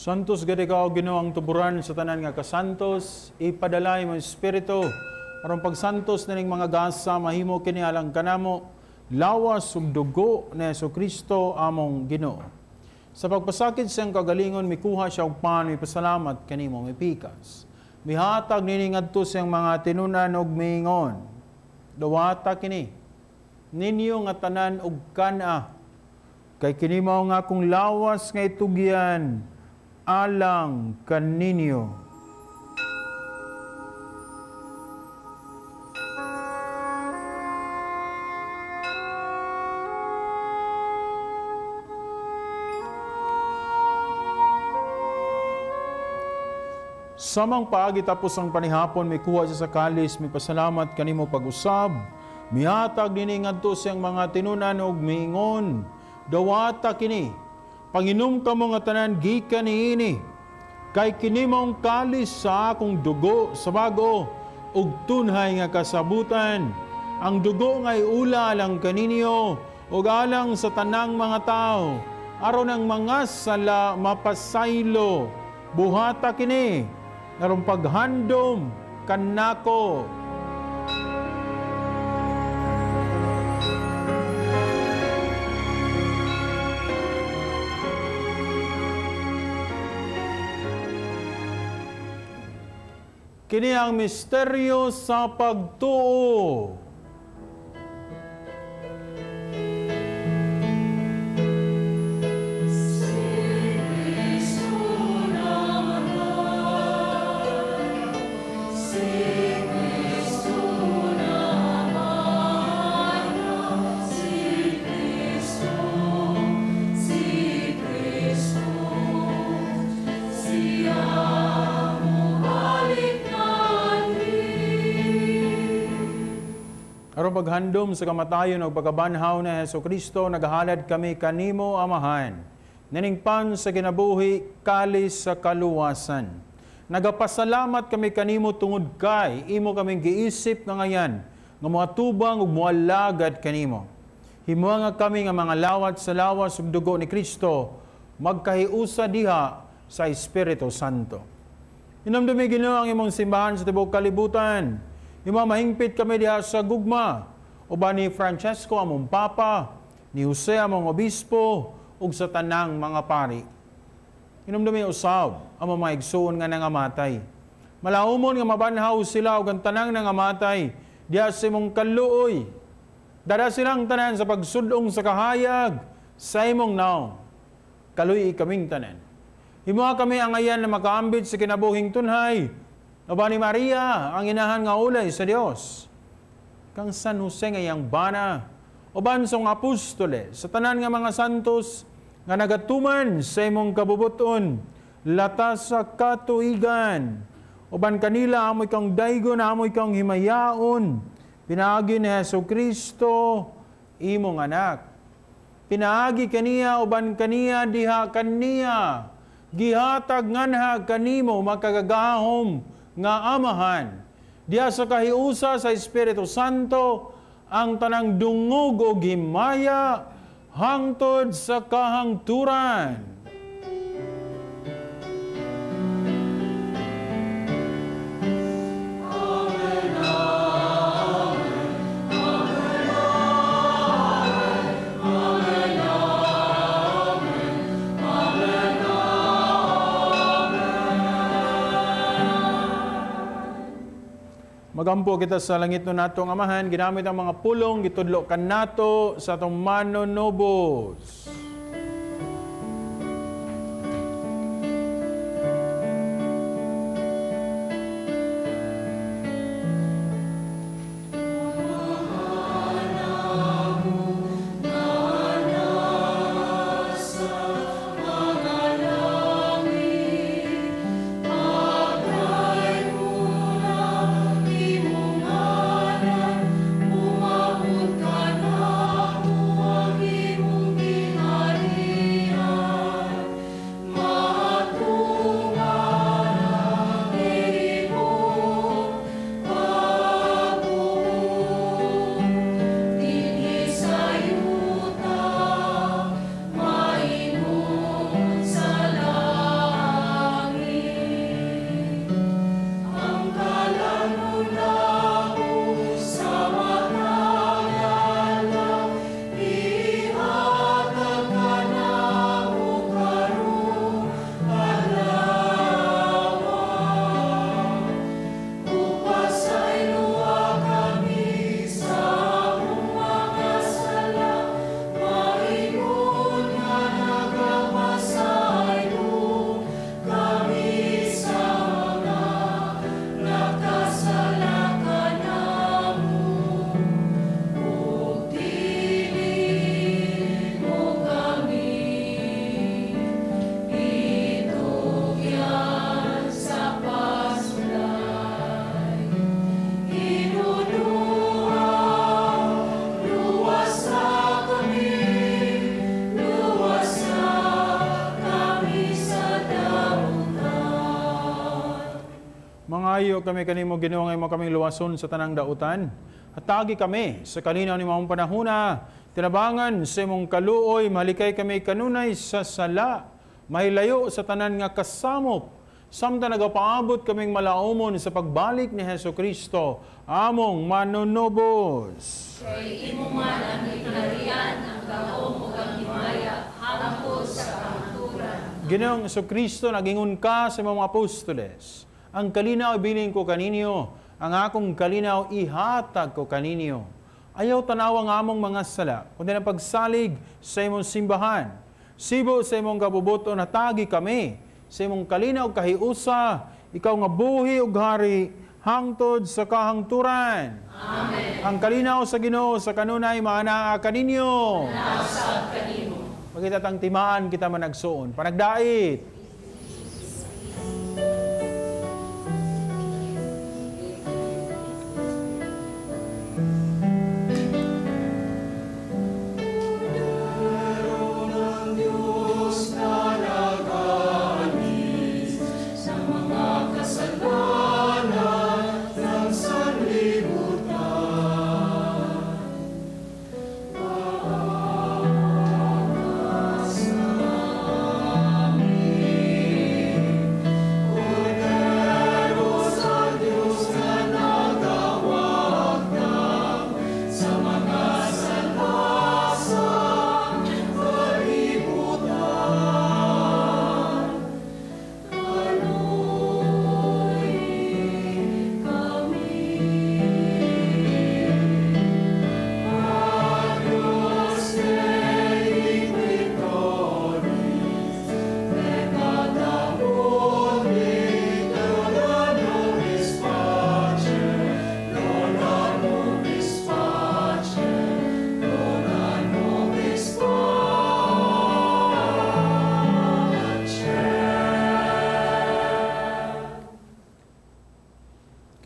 Santos gad ikaw, Ginoo, ang tuburan sa tanan nga kasantos, ipadala imong Espiritu aron pagsantos nining mga gasa mahimo kini alang kanamo lawas ug dugo ni Hesukristo among Ginoo. Sa pagpasakit siyang kagalingon, mikuha siya og pan, mipasalamat kanimo, mipikas. Mihatag nini ngadto siyang mga tinunan og miingon, dawata kini ninyo nga tanan og kan-a, kay kini mao nga akong lawas nga itugyan alang kaninyo. Samang paagi tapos ang panihapon, mikuha siya sa kalis, mipasalamat kanimo pag-usab, mihatag nini ngadto siyang mga tinunan og miingon, dawata kini, panginom kamo nga tanan gikan niini, kay kini maong kalis sa akong dugo sa bag-o ug tunhay nga kasabutan. Ang dugo nga iula alang kaninyo ug alang sa tanang mga tawo, aron ang mga sala mapasaylo. Buhata kini aron paghandom kanako. Kini ang misteryo sa pagtuo. Aron paghandom sa kamatayon ug pagkabanhaw ni Hesukristo, nagahalad kami kanimo, Amahan, naningpan sa kinabuhi, kalis sa kaluwasan. Nagapasalamat kami kanimo tungod kay imo kaming giisip nga ngayan, nga moatubang ug moalagad kanimo. Himoa nga kami nga mga lawat sa lawas ug dugo ni Kristo, magkahiusa diha sa Espiritu Santo. Hinumdumi Ginoo ang imong simbahan sa tibuok kalibutan. Ima mahingpit kami diha sa gugma, uban ni Francesco among Papa, ni Jose among Obispo, ug sa tanang mga pari. Hinumdumi usab ang mga igsoon nga nangamatay. Malaumon nga mabanhaw sila ug ang tanang nangamatay diha sa imong kaluoy. Dara silang tanan sa pagsudong sa kahayag sa imong naong. Kaluoy kaming tanan. Himoa kami ang ayan na makaambit sa kinabuhing tunhay. Uban ni Maria, ang inahan nga ulay sa Dios. Kang San Jose nga iyang bana, uban sa mga apostoles, sa tanan nga mga santos nga nagatuman sa imong kabubuton, latas sa katuigan. Uban kanila amoy kang daygon, amoy kang himayaon. Pinaagi ni Hesukristo, imong anak. Pinaagi kaniya, uban kaniya, diha kaniya. Gihatag nganha kanimo makagagahom nga Amahan. Diha sa kahiusa sa Espiritu Santo, ang tanang dungog o himaya hangtod sa kahangturan. Amen, amen, amen, amen, amen, amen. Magampo kita sa langit no natong Amahan, ginamit ang mga pulong gitudlo kanato sa atong manunubos. Mangayo kami kanimo Ginoo nga imo kaming luwason sa tanang dautan. Hatagi kami sa kalinaw ni maong panahona. Tinabangan sa imong kaluoy, malikay kami kanunay sa sala. Mahilayo sa tanan nga kasamok. Samtang nagapaabot kaming malaumon sa pagbalik ni Hesus Kristo, among manunubos. Kay imo man ang gingharian, ang gahom ug ang himaya hangtod sa kahangturan. Ginoong Kristo, nagingon ka sa mga apostoles. Ang kalinaw ibilin ko kaninyo, ang akong kalinaw ihatag ko kaninyo. Ayaw tanaw ang among mga sala, kundi ang pagsalig sa imong simbahan. Sibo sa imong kabubuton, hatagi kami sa imong kalinaw kahiusa, ikaw nga buhi ug hari, hangtod sa kahangturan. Amen. Ang kalinaw sa Ginoo sa kanunay maanaa kaninyo. Nausab kanimo. Makita tang timaan kita managsuon. Panagdait.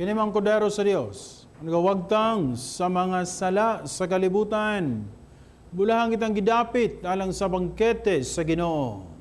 Kini mang kordero sa Dios, ang nagawagtang sa mga sala sa kalibutan. Bulahang kitang gidapit alang sa bangkete sa Ginoo.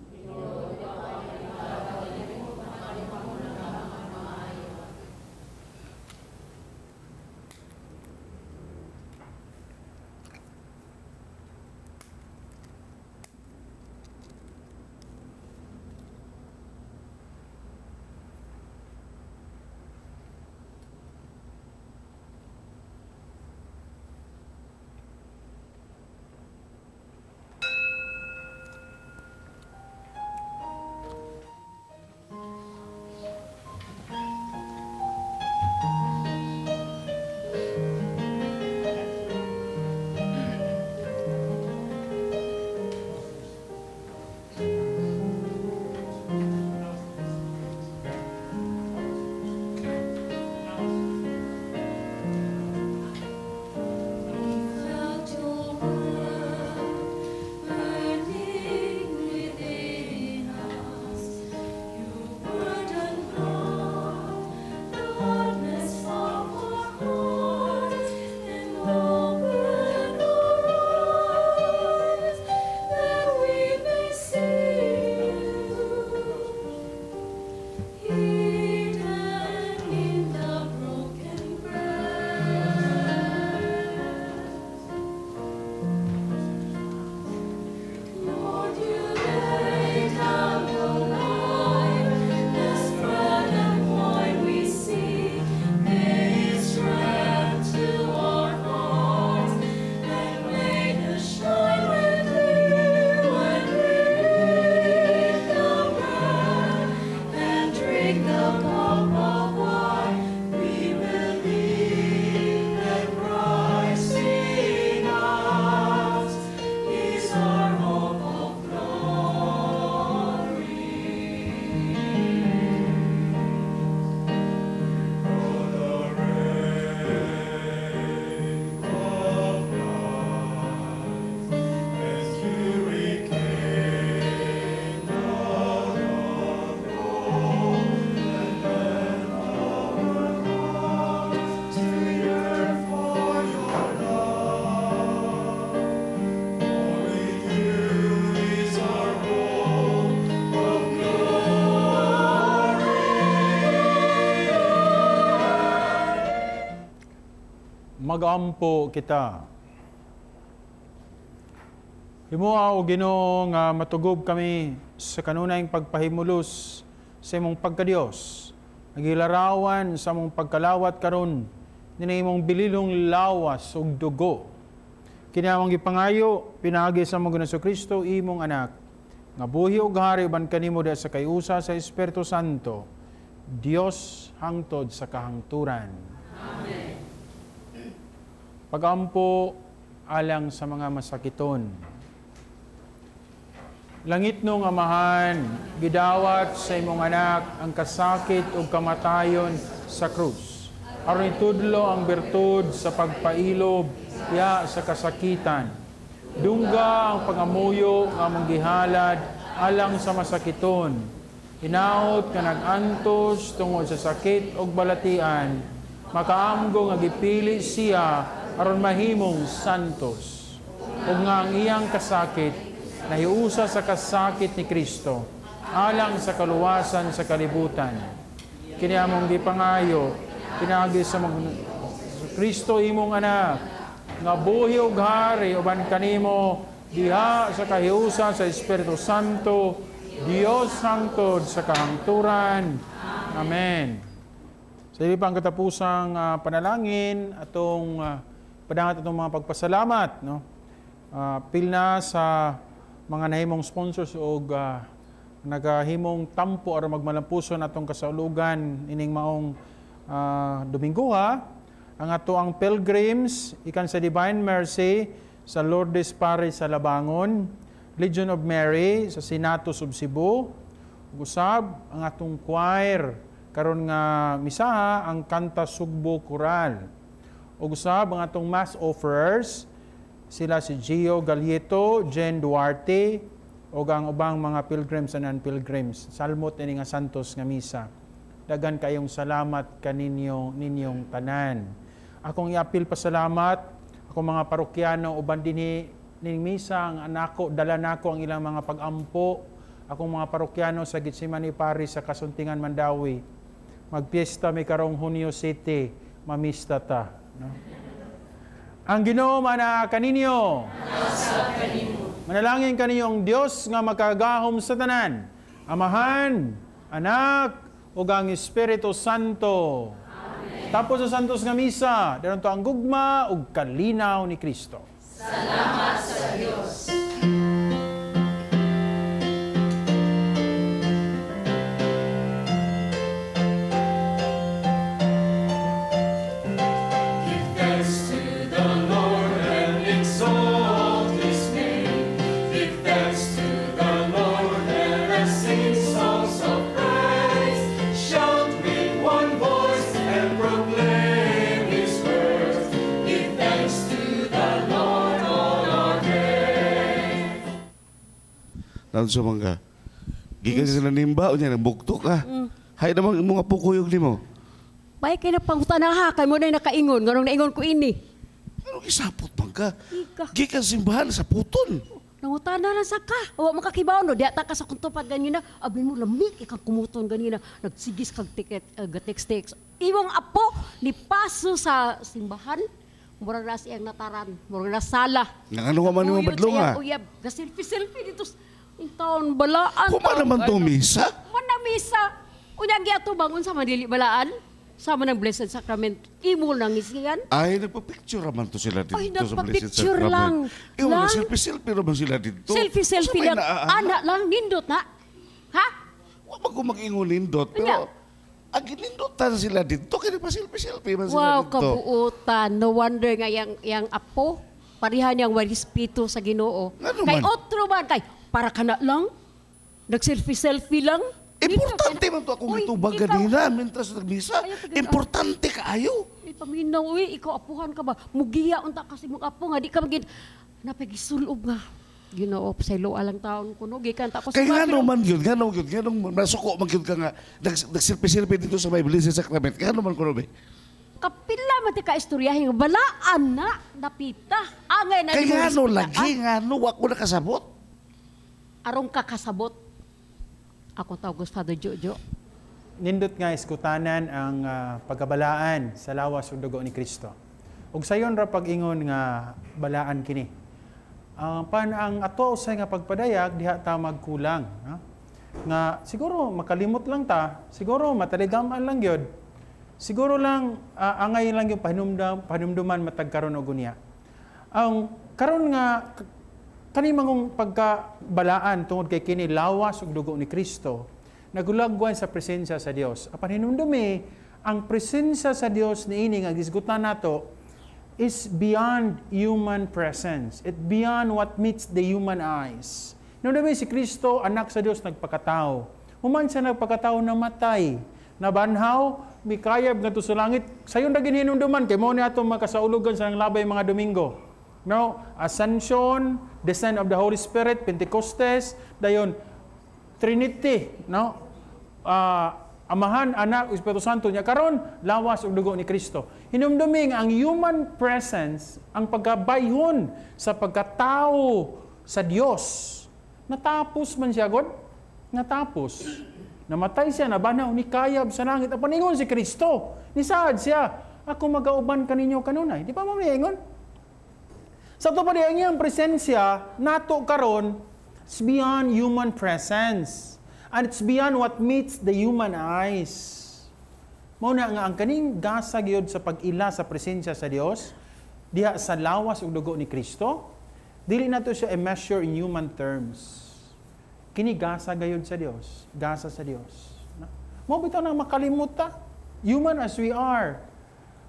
Magampo kita. Himoa o Ginoo nga matugob kami sa kanunayng pagpahimulos sa imong pagkadiyos. Nagilarawan sa imong pagkalawat karon nini imong bililong lawas ug dugo. Kini among gipangayo pinaagi sa among Ginoong Kristo imong anak nga buhi ug hari uban kanimo diha sa kayusa sa Espiritu Santo. Dios hangtod sa kahangturan. Amen. Pagampo alang sa mga masakiton. Langit nung Amahan, gidawat sa imong anak ang kasakit ug kamatayon sa krus. Aron itudlo ang bertud sa pagpailob ya sa kasakitan. Dungga ang pangamuyo nga among gihalad alang sa masakiton. Hinaot nga nag-antos tungod sa sakit ug balatian, makaamgo nga gipili siya aron mahimong santos. Ug nga ang iyang kasakit nahiusa sa kasakit ni Kristo alang sa kaluwasan sa kalibutan. Kini among gipangayo pinaagi sa Kristo imong anak nga buhi ug hari uban kanimo diha sa kahiusa sa Espiritu Santo, Dios hangtod sa kahangturan. Amen. Sa ibi pang katapusang panalangin atong padangat atong mga pagpasalamat, no? Pilna sa mga nahimong sponsors og nagahimong tampo aron magmalampuson atong kasaulugan ining maong Domingo ha. Ang ato ang pilgrims ikan sa Divine Mercy sa Lourdes Parish sa Labangon, Legion of Mary sa Sinatos ug Cebu, ug usab ang atong choir karon nga misaha ang Kanta Sugbo Choral. Ug usab ang atong mass offerers sila si Gio Galieto, Jen Duarte, o ang ubang mga pilgrims and non-pilgrims. Salmot ini nga santos nga misa. Dagan kayong salamat kaninyo ninyong tanan. Akong iapil pasalamat akong mga parokyano uban dinhi ning misa ang anako, dala nako ang ilang mga pagampo. Akong mga parokyano sa Gethsemane Parish sa Kasuntingan, Mandaue. Magpiesta mi karong Junio City, mamista ta, no? Ang Ginoo mana kaninyo. Manalangin kaninyo ang Dios nga makagahom sa tanan, Amahan, Anak, ug ang Espiritu Santo. Amen. Tapos sa santos nga misa, dayon to ang gugma ug kalinaw ni Kristo. Salamat sa Dios. Sa mangga. Gikan sila nimba unya nagbuktok ka. Hay namang imong apo kuyog nimo. Bay kay na pangutana ha kay mo na nakaingon nganong naingon ko ini. Anong isapot man ka? Gikan simbahan sa puton. Nangutana lang sa ka. Wa makakibaw no diha ta ka sa kuntupad ganina. Abi mo lamig ikang kumuton ganina. Nagsigis kag ticket text. Imong apo ni paso sa simbahan. Mura na siyang nataran, mura na sala. Ngano man nimo badlong ha? Uyab, selfie dito. Yung taon, balaan. Kuma naman itong misa? Manamisa. Unya, giatubang, unsa man dili balaan? Sama ng Blessed Sacrament. Imo lang isiyan. Ay, nagpa-picture naman to sila dito. Ay, sa Blessed nagpa-picture lang. Imo, selfie-selfie naman sila dito. Selfie-selfie lang. Ana lang, nindot na. Ha? Huwag ko mag-ingon nindot, pero ang ginindotan sila dito, kaya pa selfie-selfie man sila wow, dito. Wow, kabuutan. No wonder nga yang apo, pareha niyang warispeto sa Ginoo. Ano kay man? Otro man, kay para ka na lang, nag-selfie-selfie lang. Importante man to akong itubag ganina, mentras nagmisa. Importante kaayo. Ay, paminaw, uy, ikaw apuhan ka ba? Mugiya unta kasi mong apo nga, di ka magin... Napagisulob nga. Ginoo, saylo alang taon ko, no? Gikan ta ko sa Kaya nga naman yun, nga naman yun, nga naman, nasuko man yun ka nga, nag-selfie-selfie dito sa may Blessed Sacrament, nga naman ko naman. Kapila man ti ka istoryahin, balaan na, napita. Angay na. Kaya nga no, lagi nga no, wako nakasabot. Arong kakasabot. Ako tawag Father Jojo. Nindot nga iskutanan ang pagkabalaan sa lawas ug dugo ni Kristo. Ug sayon ra pag-ingon nga balaan kini. Pan ang ato usay nga pagpadayag diha ta magkulang, no? Nga siguro makalimot lang ta, siguro mataligaman lang gyud. Siguro lang angay lang yung pahinumduman matag karon og unya. Ang karon nga kani mangong pagkabalaan tungod kay kini lawas ug dugo ni Kristo nagulagwan sa presensya sa Dios. Apan hinumdumi ang presensya sa Dios niini nga gisgutan nato is beyond human presence. It beyond what meets the human eyes. Hinumdumi si Kristo, anak sa Dios, nagpakatao. Human siya nagpakatao, namatay, nabanhaw, mikayab ngadto sa langit. Sayon ra ginhinumduman kay mao ni atong makasaulugan sa labay mga Domingo. No, Ascension, descent of the Holy Spirit, Pentecostes, dayon Trinity, no? Amahan, Anak, Espiritu Santo nya karon lawas ug dugo ni Kristo. Hinumdumi nga ang human presence, ang pagkabayhon sa pagkatao sa Dios, natapos man siya god, natapos. Namatay siya, nabanhaw, nikayab sa langit. Apan ingon si Kristo, nisaad siya, ako magauban kaninyo kanunay. Di pa mo niingon? Sa ato pa di ang iyang presensya nato karon it's beyond human presence. And it's beyond what meets the human eyes. Mao na nga ang kaning gasa gyud sa pag-ila sa presensya sa Dios diha sa lawas ug dugo ni Kristo, dili nato siya i-measure in human terms. Kini gasa gayud sa Dios, gasa sa Dios. No? Mao bitaw nang makalimot ta. Human as we are.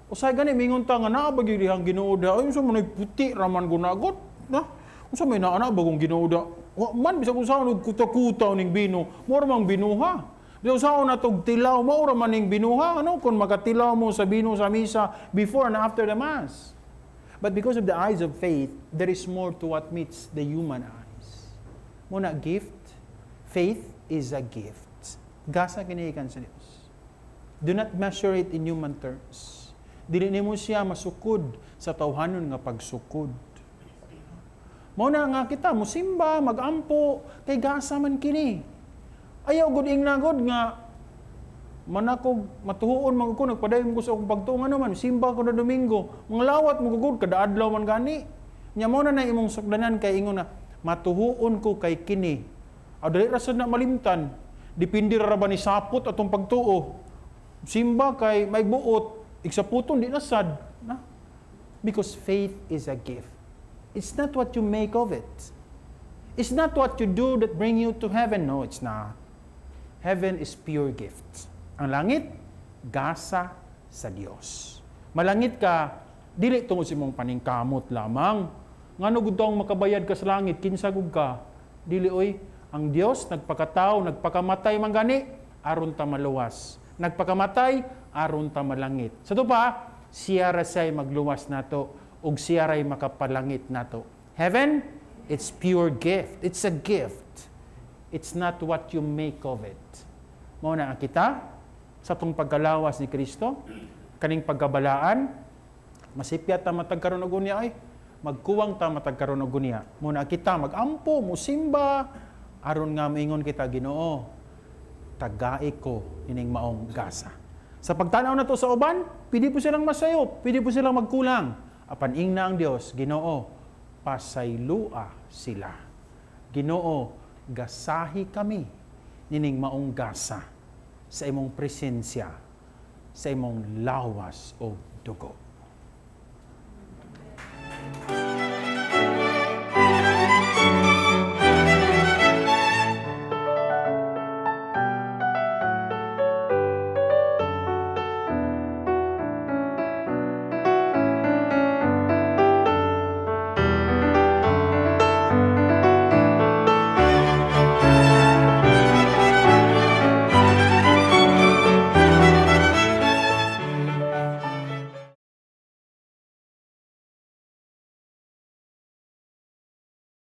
Usay gani mingon ta nga naa ba gyud dihang Ginoo da? Ay, unsa man puti ra man gunagot, no? Unsa may naa na bagong Ginoo da? Wa man bisag unsaon og kuta-kuta ning bino, mao ra mang binuha. Bisag unsaon natog tilaw, mao ra man ning binuha, ano kung makatilaw mo sa bino sa misa before and after the mass. But because of the eyes of faith, there is more to what meets the human eyes. Muna gift, faith is a gift. Gasa kini gikan sa Dios. Do not measure it in human terms. Dili nimo siya masukod sa tawhanon nga pagsukod. Mao na nga kita musimba, magampo, kay gasa man kini. Ayaw gud ingna gud nga manakog matuhuon man ko, nagpadayon ko sa akong pagtuo, ano man simba ko na Domingo, mga lawat mo gud kada adlaw man gani. Nya mao na na imong sukdanan kay ingon na matuhuon ko kay kini. Aw dali ra sad na malimtan. Depende ra ba ni sapot atong pagtuo. Simba kay may buot, igsaputon di na sad, na? Because faith is a gift. It's not what you make of it. It's not what you do that bring you to heaven. No, it's not. Heaven is pure gift. Ang langit, gasa sa Dios. Malangit ka, dili tungod sa imong paningkamot lamang. Ngano gud taong makabayad ka sa langit, kinsa gud ka? Dili oy, ang Dios nagpakatao, nagpakamatay man gani aron ta maluwas. Nagpakamatay aron ta malangit. Sa to pa, siya ra siya'y magluwas nato ug siya ray makapalangit nato. Heaven, it's pure gift. It's a gift. It's not what you make of it. Mao na ang kita sa tong pagkalawas ni Kristo, kaning pagkabalaan, masipyat ta matag karon og unya ay, magkuwang ta matag karon og unya. Mao na kita magampo, musimba, aron nga moingon kita, Ginoo, tagai ko ining maong gasa. Sa pagtanaw na to sa uban, pwede po silang masayop, pwede po silang magkulang. Apan ingna ang Dios, Ginoo, pasaylua sila. Ginoo, gasahi kami nining maong gasa sa imong presensya, sa imong lawas o dugo.